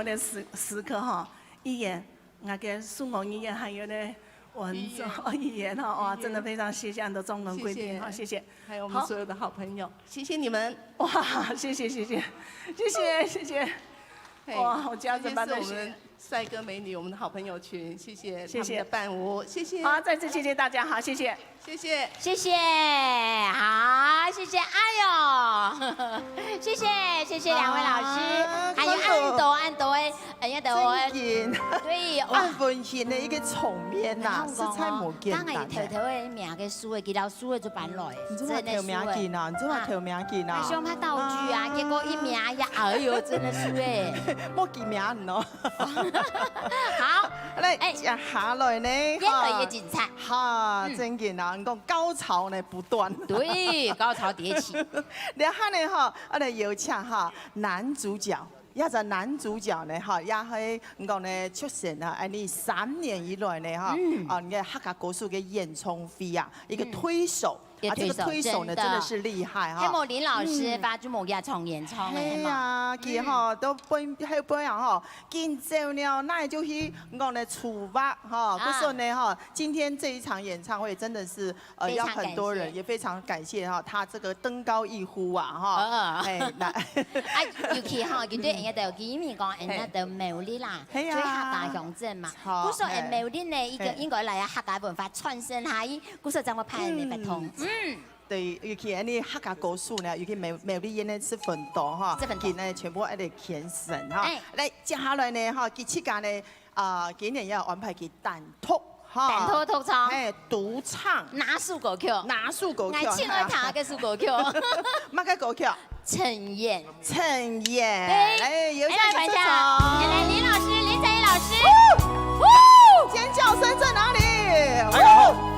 个時，時刻哈，語言，那個數碼語言還有呢，文字，語言。語言哈，哇，真的非常謝謝恁多中文貴賓哈，謝謝。謝謝。還有我們所有的好朋友，好。謝謝你們。哇，謝謝，謝謝，謝謝，謝謝。嘿，哇，我家人般的謝謝。這些是我們帥哥美女，我們的好朋友群，謝謝他們的伴舞，謝謝。謝謝。好，再次謝謝大家，好，謝謝。 謝謝。謝謝，好，謝謝，哎喲，謝謝，謝謝兩位老師，啊，還有恁多恁多个，恁多个，真的。對，哇。恁溫馨个一個場面吶，實在無簡單呢。剛才偷偷个名个書个，佢老師个就搬來，你做麼个偷名緊啊？真的。你做麼个偷名緊啊？啊，想拍道具啊，結果一名呀，哎喲，真的是哎。莫記名哦。好，來，哎，接下來呢，哈。哈，嗯。真緊啊，你講高潮呢不斷。對，高潮迭起。然後呢，哈，𠊎來邀請哈，男主角，這隻男主角呢，哈，也係，你講呢，出現啊，恁呢三年以來呢，哈，嗯。啊，你看客家歌手个演唱會啊，一個推手，嗯。啊，這個推手呢，一個推手，真的。真的是厲害哈。黑木林老師，嗯。發珠木也唱演唱个，係無？係啊，佢吼，嗯。都分，後尾啊吼，緊走了，那就去，你講呢，出發哈，啊。故所呢哈，今天這一場演唱會真的是，呃，非常感謝。要很多人，也非常感謝哈，他這個登高一呼啊哈。啊。哎，那啊，尤其哈，佢對人家都有機會講，人家都苗栗啦，嘿。係啊。最客家鄉鎮嘛。好，故所，哎，嘿。苗栗呢，一個，嘿。應該來啊，客家文化傳承下去， 故所正會派人來拜託。嗯。嗯。對，尤其恁呢客家歌手呢，尤其苗，苗栗縣呢十分多哈，十分多。佢呢全部愛來獻身哈。哎。來，接下來呢哈，佢自家呢，啊，今年要安排佢單獨哈。單獨獨唱。哎，獨唱。哪首歌曲？哪首歌曲？𠊎盡愛聽个首歌曲。麼个歌曲？ 陳燕。陳燕，對。來，有請你出場。來，來，林老師，林采怡老師。尖叫聲在哪裡？哎呦。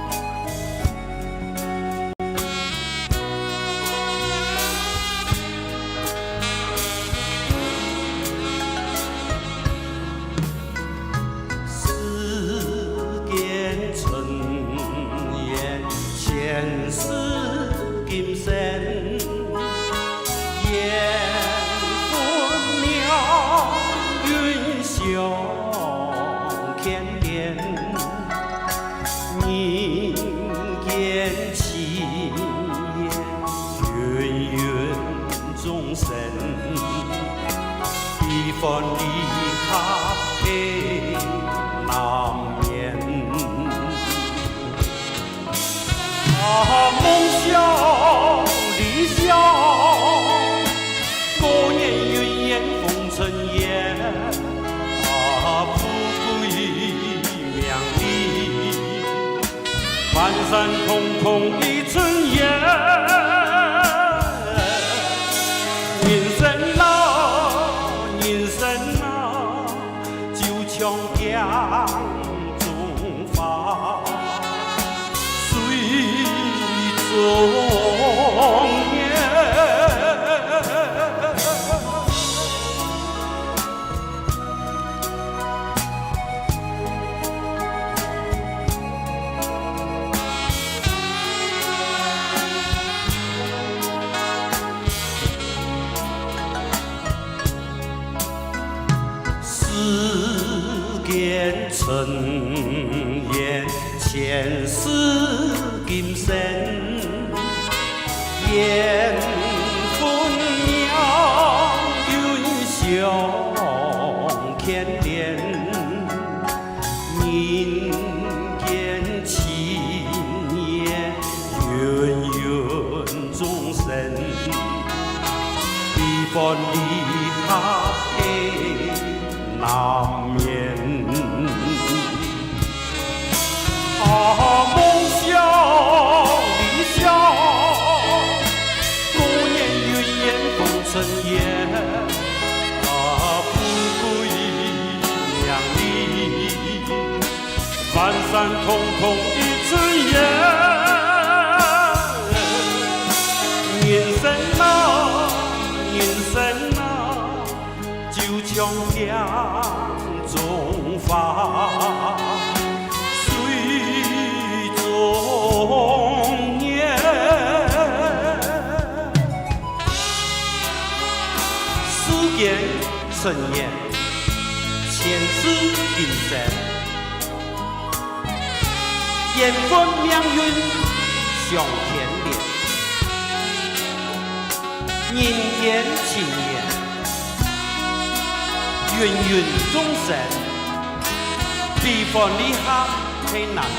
天赐今生，缘分命運上牽連。人間情緣，芸芸眾生，悲歡離合係難免。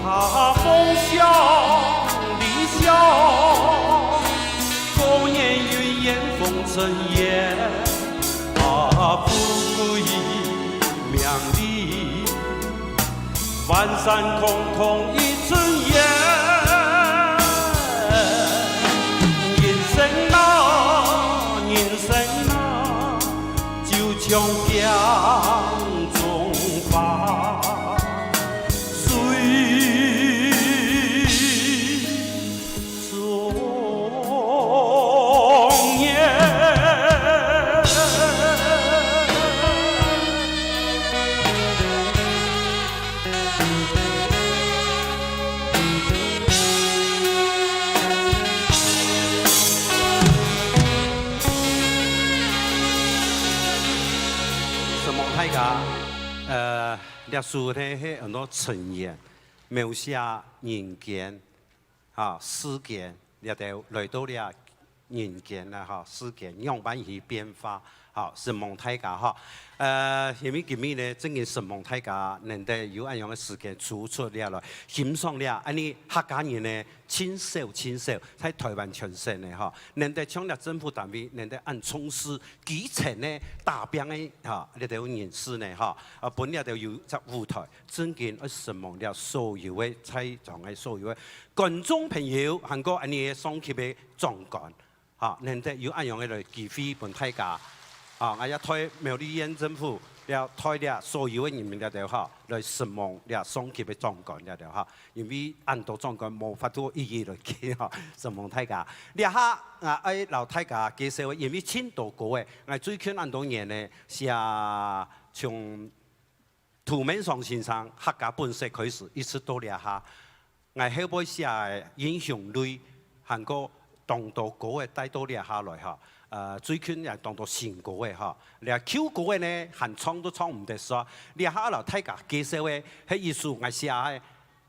他風笑雨笑，故人云煙風塵緣。啊，富貴名利，萬山空空一塵緣。人生啊，人生啊，就像鏡中花。 水中月。承蒙大家，呃，這首呢，係安到塵緣。 描寫人間，哈，世間，這兜來到這人間啦，哈，世間仰般去變化，哈，承蒙大家，哈。呃，因為今日呢，真个承蒙大家能得有恁樣个時間抽出來來欣賞這，恁呢客家人呢，盡少盡少，在台灣全省呢，哈，能得像這政府單位，能得恁重視基層呢，打拚个，哈，這兜人士呢，哈，啊，分這兜有隻舞台。 真經愛承蒙這所有个在場个所有个觀眾朋友，還過恁呢个上級个長官，哈，能得有恁樣个來機會分大家，哈，𠊎也代苗栗縣政府，也代這所有个人民這兜，哈，來承蒙這上級个長官這兜，哈，因為恁多長官無法度一一來見，哈，承蒙大家。這下，啊，愛摎大家介紹个，因為盡多歌仔，𠊎最近恁多年呢，寫從 杜文常先生客家本色開始，一直到這下，𠊎後背寫个英雄淚，還過當多歌仔帶到這下來哈。呃，最近也當多新歌仔哈。這舊歌仔呢，還唱都唱毋得煞。這下摎大家介紹个，係一首𠊎寫个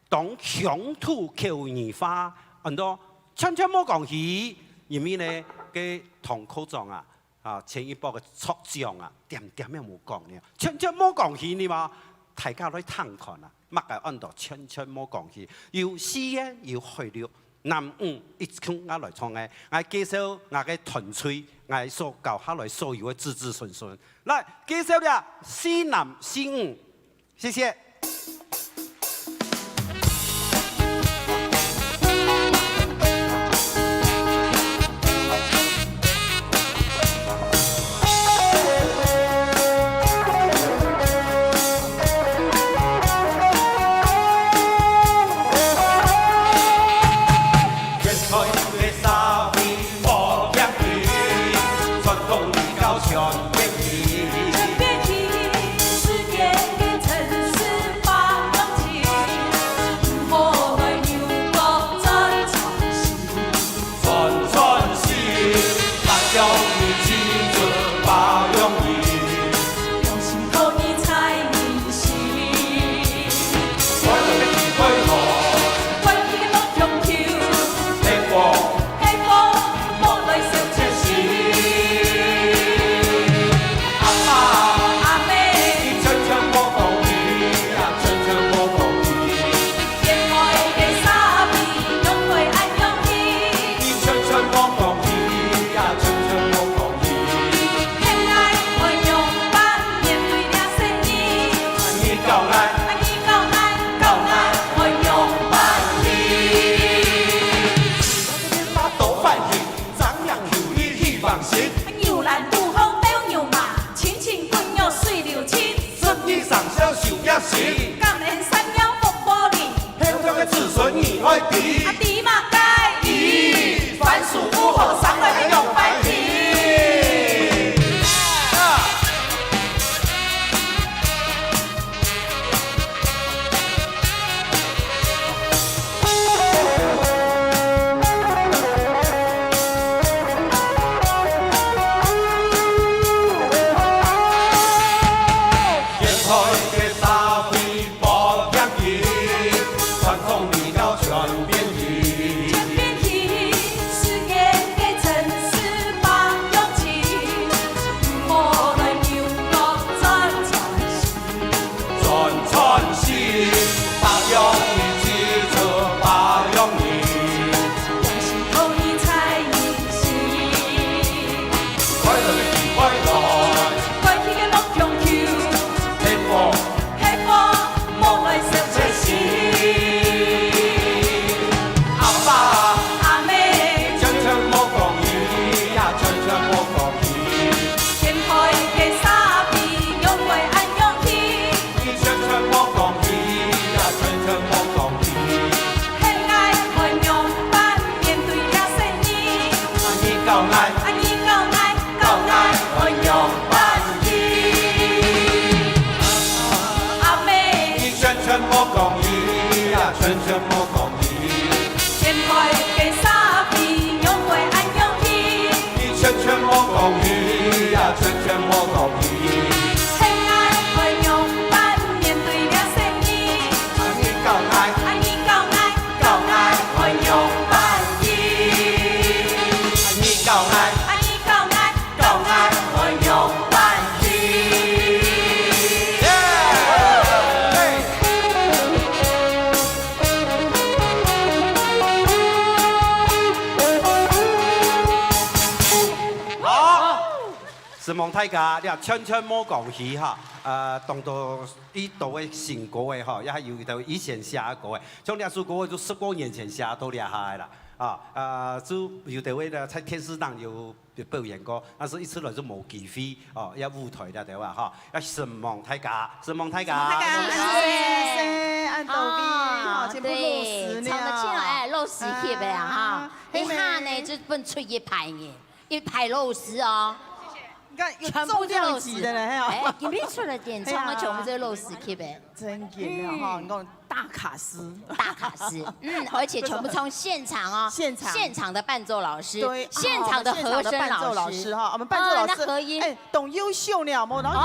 當鄉土口語化，安到全全無講起，因為呢，該唐科長啊， 啊，前一駁个作獎啊，恬恬也無講呢，全全無講起呢嘛，大家來聽看啊，麼个安到全全無講起，有四縣，有海陸，南女一共下來唱个，𠊎介紹𠊎个團隊，𠊎所教下來所有个子子孫孫，來介紹這四男四女。 謝謝。包容你，只准包容你。用心讨你在你心。快樂的快樂。快樂的樂享受。幸福。幸福。莫來生氣。阿爸。阿姆。全全莫講伊呀，全全莫講伊。 掀開个衫被，仰會恁樣去？你全全莫講伊呀，全全莫講伊。係𠊎愛仰般面對這細人？啊，你教𠊎。啊，你教𠊎，教𠊎愛仰般去？阿姆。你全全莫講伊呀，全全莫講伊。掀開个衫被，仰會恁樣去？ 你全全莫講伊呀，全全莫講伊。係𠊎愛仰般面對這細人？啊，你教𠊎。啊，你教𠊎，教𠊎愛仰般去？啊，你教𠊎。啊，你教𠊎，教𠊎愛仰般去？耶！ 好，承蒙大家，你看全全無講戲哈，呃，當多一多个新歌个哈，也還有一兜以前寫个歌个，像這首歌就十多年前寫到這下个啦，啊，呃，就有的位呢在電視上有表演過，但是一直來就無機會哦，也舞台了對吧哈，也承蒙大家，承蒙大家，承蒙大家，謝謝，恁多位哈，啊，全部落實了，對，唱得起來，哎，落實去的啊哈，啊，一下呢，就分出一排人。 一排老師哦，你看有重量級的呢，嘿哦。哎，今天出來演唱的全部都是老師級的。真的哈，你看大卡司，大卡司，嗯，而且全部唱現場哦，現場，現場的伴奏老師，對，现场的和声老师，啊，我们现场的伴奏老师哈，我们伴奏老师，哦，那合音，哎，懂优秀呢，我们然后哦，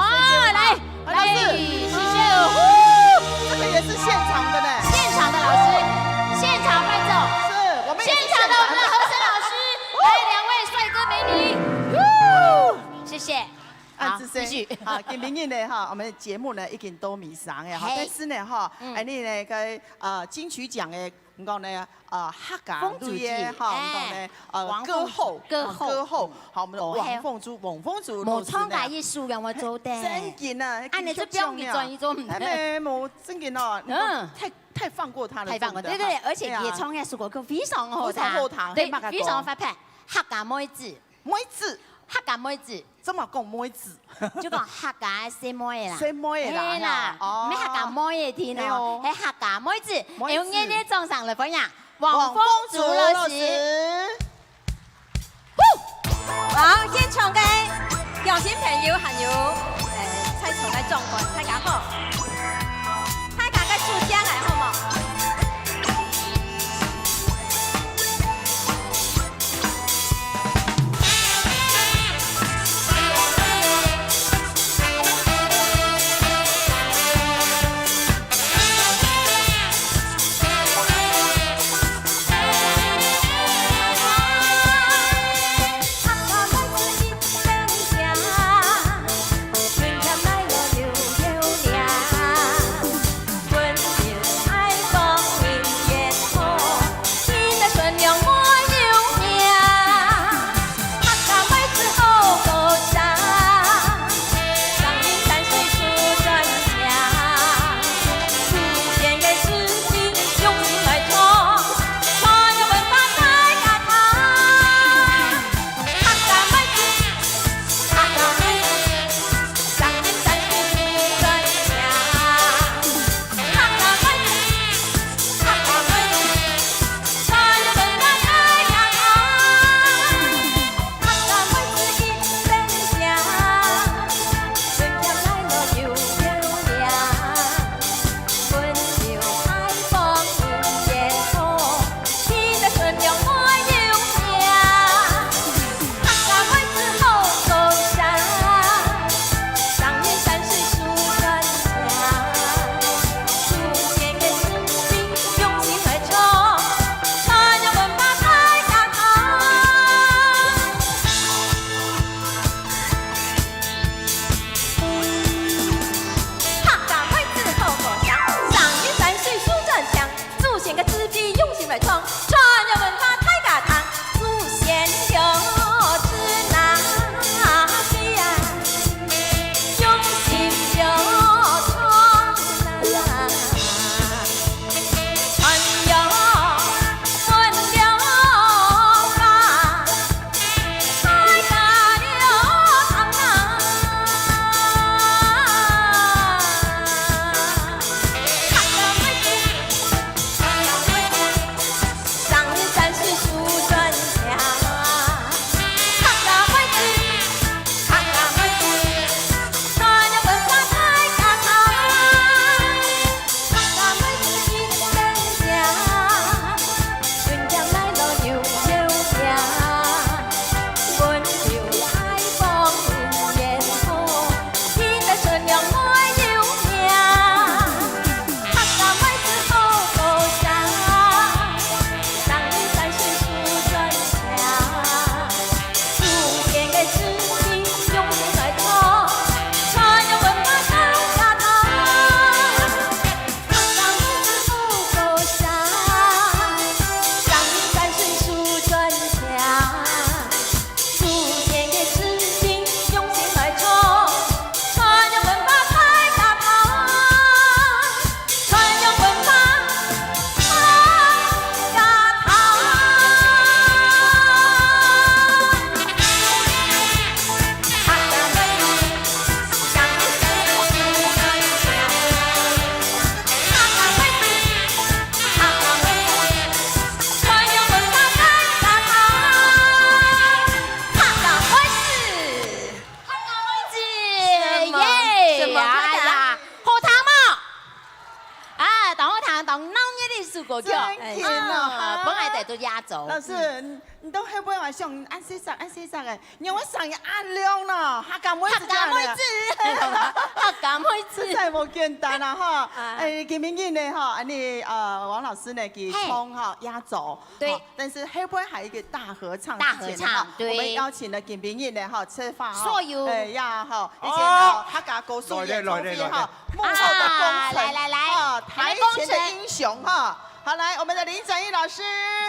来，来，谢谢，呼，这个也是现场的呢，现场的老师，现场伴奏，是我们也是现场的我们的和声老师。 来，两位帅哥美女，谢谢。啊，好，继续。啊，今晡日呢，哈，我们节目呢已经到尾聲了哈，但是呢，哈，哎，你呢，个呃金曲奖的，你讲呢，呃，客家风族记，哈，我们讲呢，呃，王凤，歌后，歌后，歌后，好，我们的王凤珠，王凤珠，我唱个一首让我做的，真紧啊，啊，你这不用你转一转，哎，没，没，真紧哦，你太 太放过他了，太放过，真的，对对对，而且也唱那首歌非常好听，非常好听，对，非常发派，客家妹子，妹子，客家妹子，怎么讲妹子？就讲客家的細妹啦，細妹啦，嘿啦，哦，毋係客家妹的天哦，係客家妹子，妹子，用热烈掌声来欢迎王凤珠老师。 好，现场个乡亲朋友，还有，呃，在场个长官，大家好。大家个手举起来，好无？歌曲。真緊哦，啊，哈。本來就都壓軸。老師，你，你都會不會話像恁細隻、恁細隻个，你會聲音恁亮呢？客家妹子這樣的。客家妹子。客家妹子。實在無簡單啊，哈。啊。哎，今晡日呢，哈，恁呢，呃，王老師呢，佢，嘿。唱哈壓軸，對。哈，但是後背還有一個大合唱之前呢，大合唱，哈，對。我們邀請了今晡日呢，哈，策劃哈，所有。哎呀，哈，以前的客家歌手演唱會哈，來，來，來，來。幕後的功臣，啊，來，來，來。啊，台前的英雄哈。 好，來，我們的林展翼老師，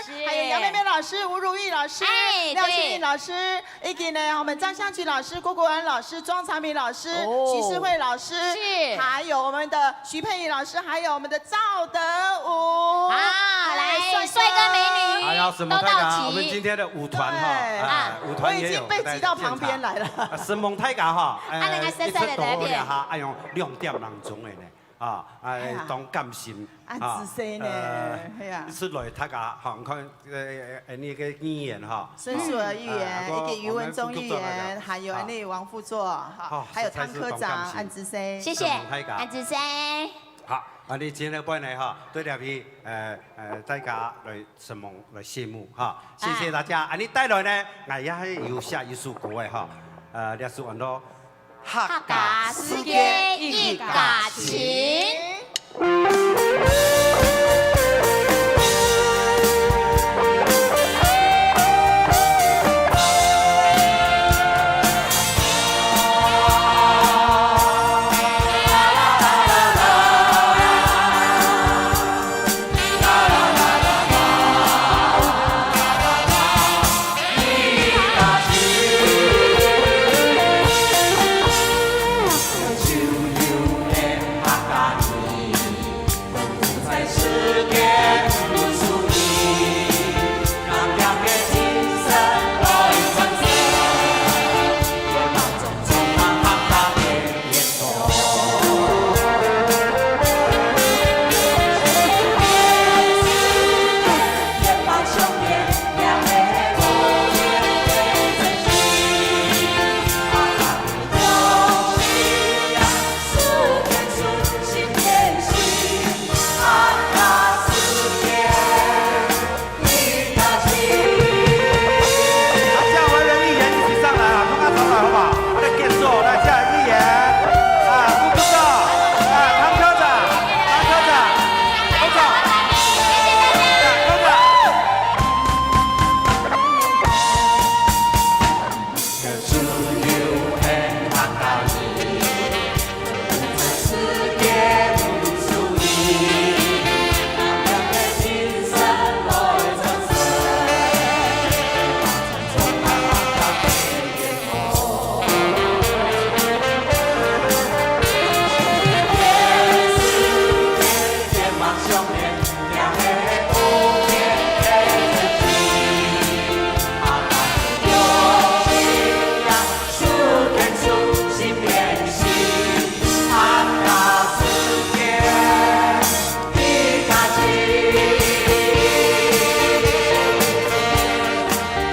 是。還有楊妹妹老師、吳如意老師、哎，廖心穎老師，對。以及呢，我們張香菊老師、郭國文老師、莊長明老師、哦。徐世慧老師，是。還有我們的徐佩儀老師，還有我們的趙德武。啊，哎，來，帥哥。帥哥美女哎呀，沈蒙大家，都到齊。我們今天的舞團哈，對。哎，啊，舞團也有我已經被擠到旁邊來了。在現場。啊，沈蒙大家哈，哎，啊，那個帥帥的在那邊。一直都好了哈，哎喲，兩點零鐘的呢。 啊，哎，哎呀，當感心，恁仔細呢，啊，呃，係啊。一直來大家，哈，你看，呃，呃，那個議員哈，順順的議員，啊，以及余文忠議員，我們副局長來了。還有那個王副座，哈，哦，還有湯科長，實在是當感心。恁仔細。謝謝，沈蒙大家。恁仔細。好，啊，你今天本來哈，對這位，呃，呃，大家來沈蒙來羨慕哈，謝謝大家。啊。啊，你帶來呢，𠊎也係有寫一首歌个哈，呃，這首安到 客家世界一家親。啊，叫我們的議員一起上來啊，大家上來好不好？來，結束，來，叫議員，啊，副部長，啊，湯科長，湯科長，科長，啊，科長。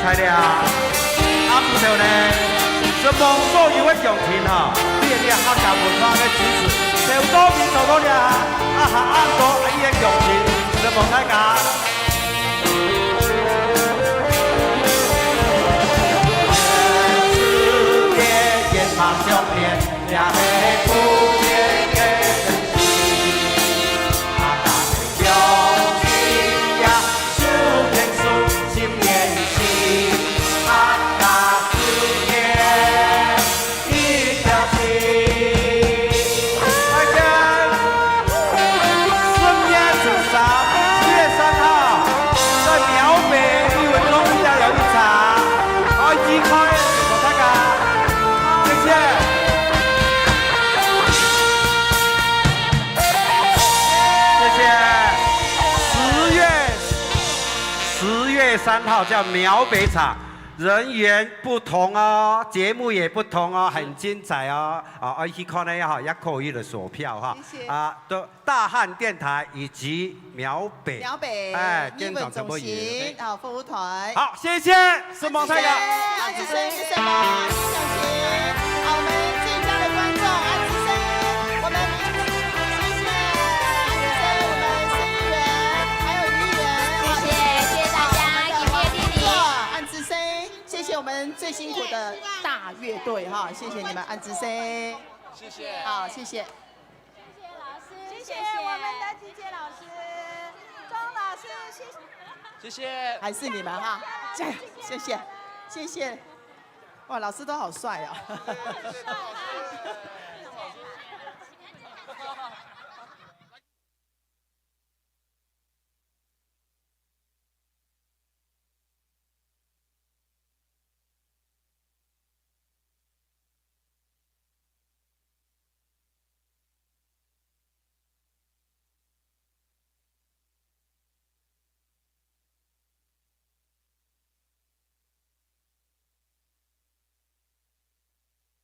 在這暗晡頭呢，承蒙所有个鄉親吼，對這客家文化个支持，頭到尾到到這，啊，下暗晡啊，一个鄉親，承蒙大家。大家，十月十三，十月三號，在苗北藝文中心有一場，好，一起拍，大家，謝謝。 謝謝。十月，十月三號在苗北場，人員不同哦，節目也不同哦，很精彩哦。啊，愛去看个哈，也可以來索票哈。謝謝。啊，都大漢電台以及苗北，苗北，哎，電台全部有。藝文中心，啊，服務台。好，謝謝，承蒙大家。謝謝，謝謝，謝謝，謝謝。好，我們最佳的觀眾，啊，謝謝，我們，謝謝，啊，謝謝我們市議員，還最辛苦的大乐队哈，谢谢你们，安之森。谢谢。好，谢谢。谢谢老师，谢谢我们的季杰老师、钟老师，谢谢。谢谢。还是你们哈，加油，谢谢，谢谢。哇，老师都好帅哦。谢谢老师。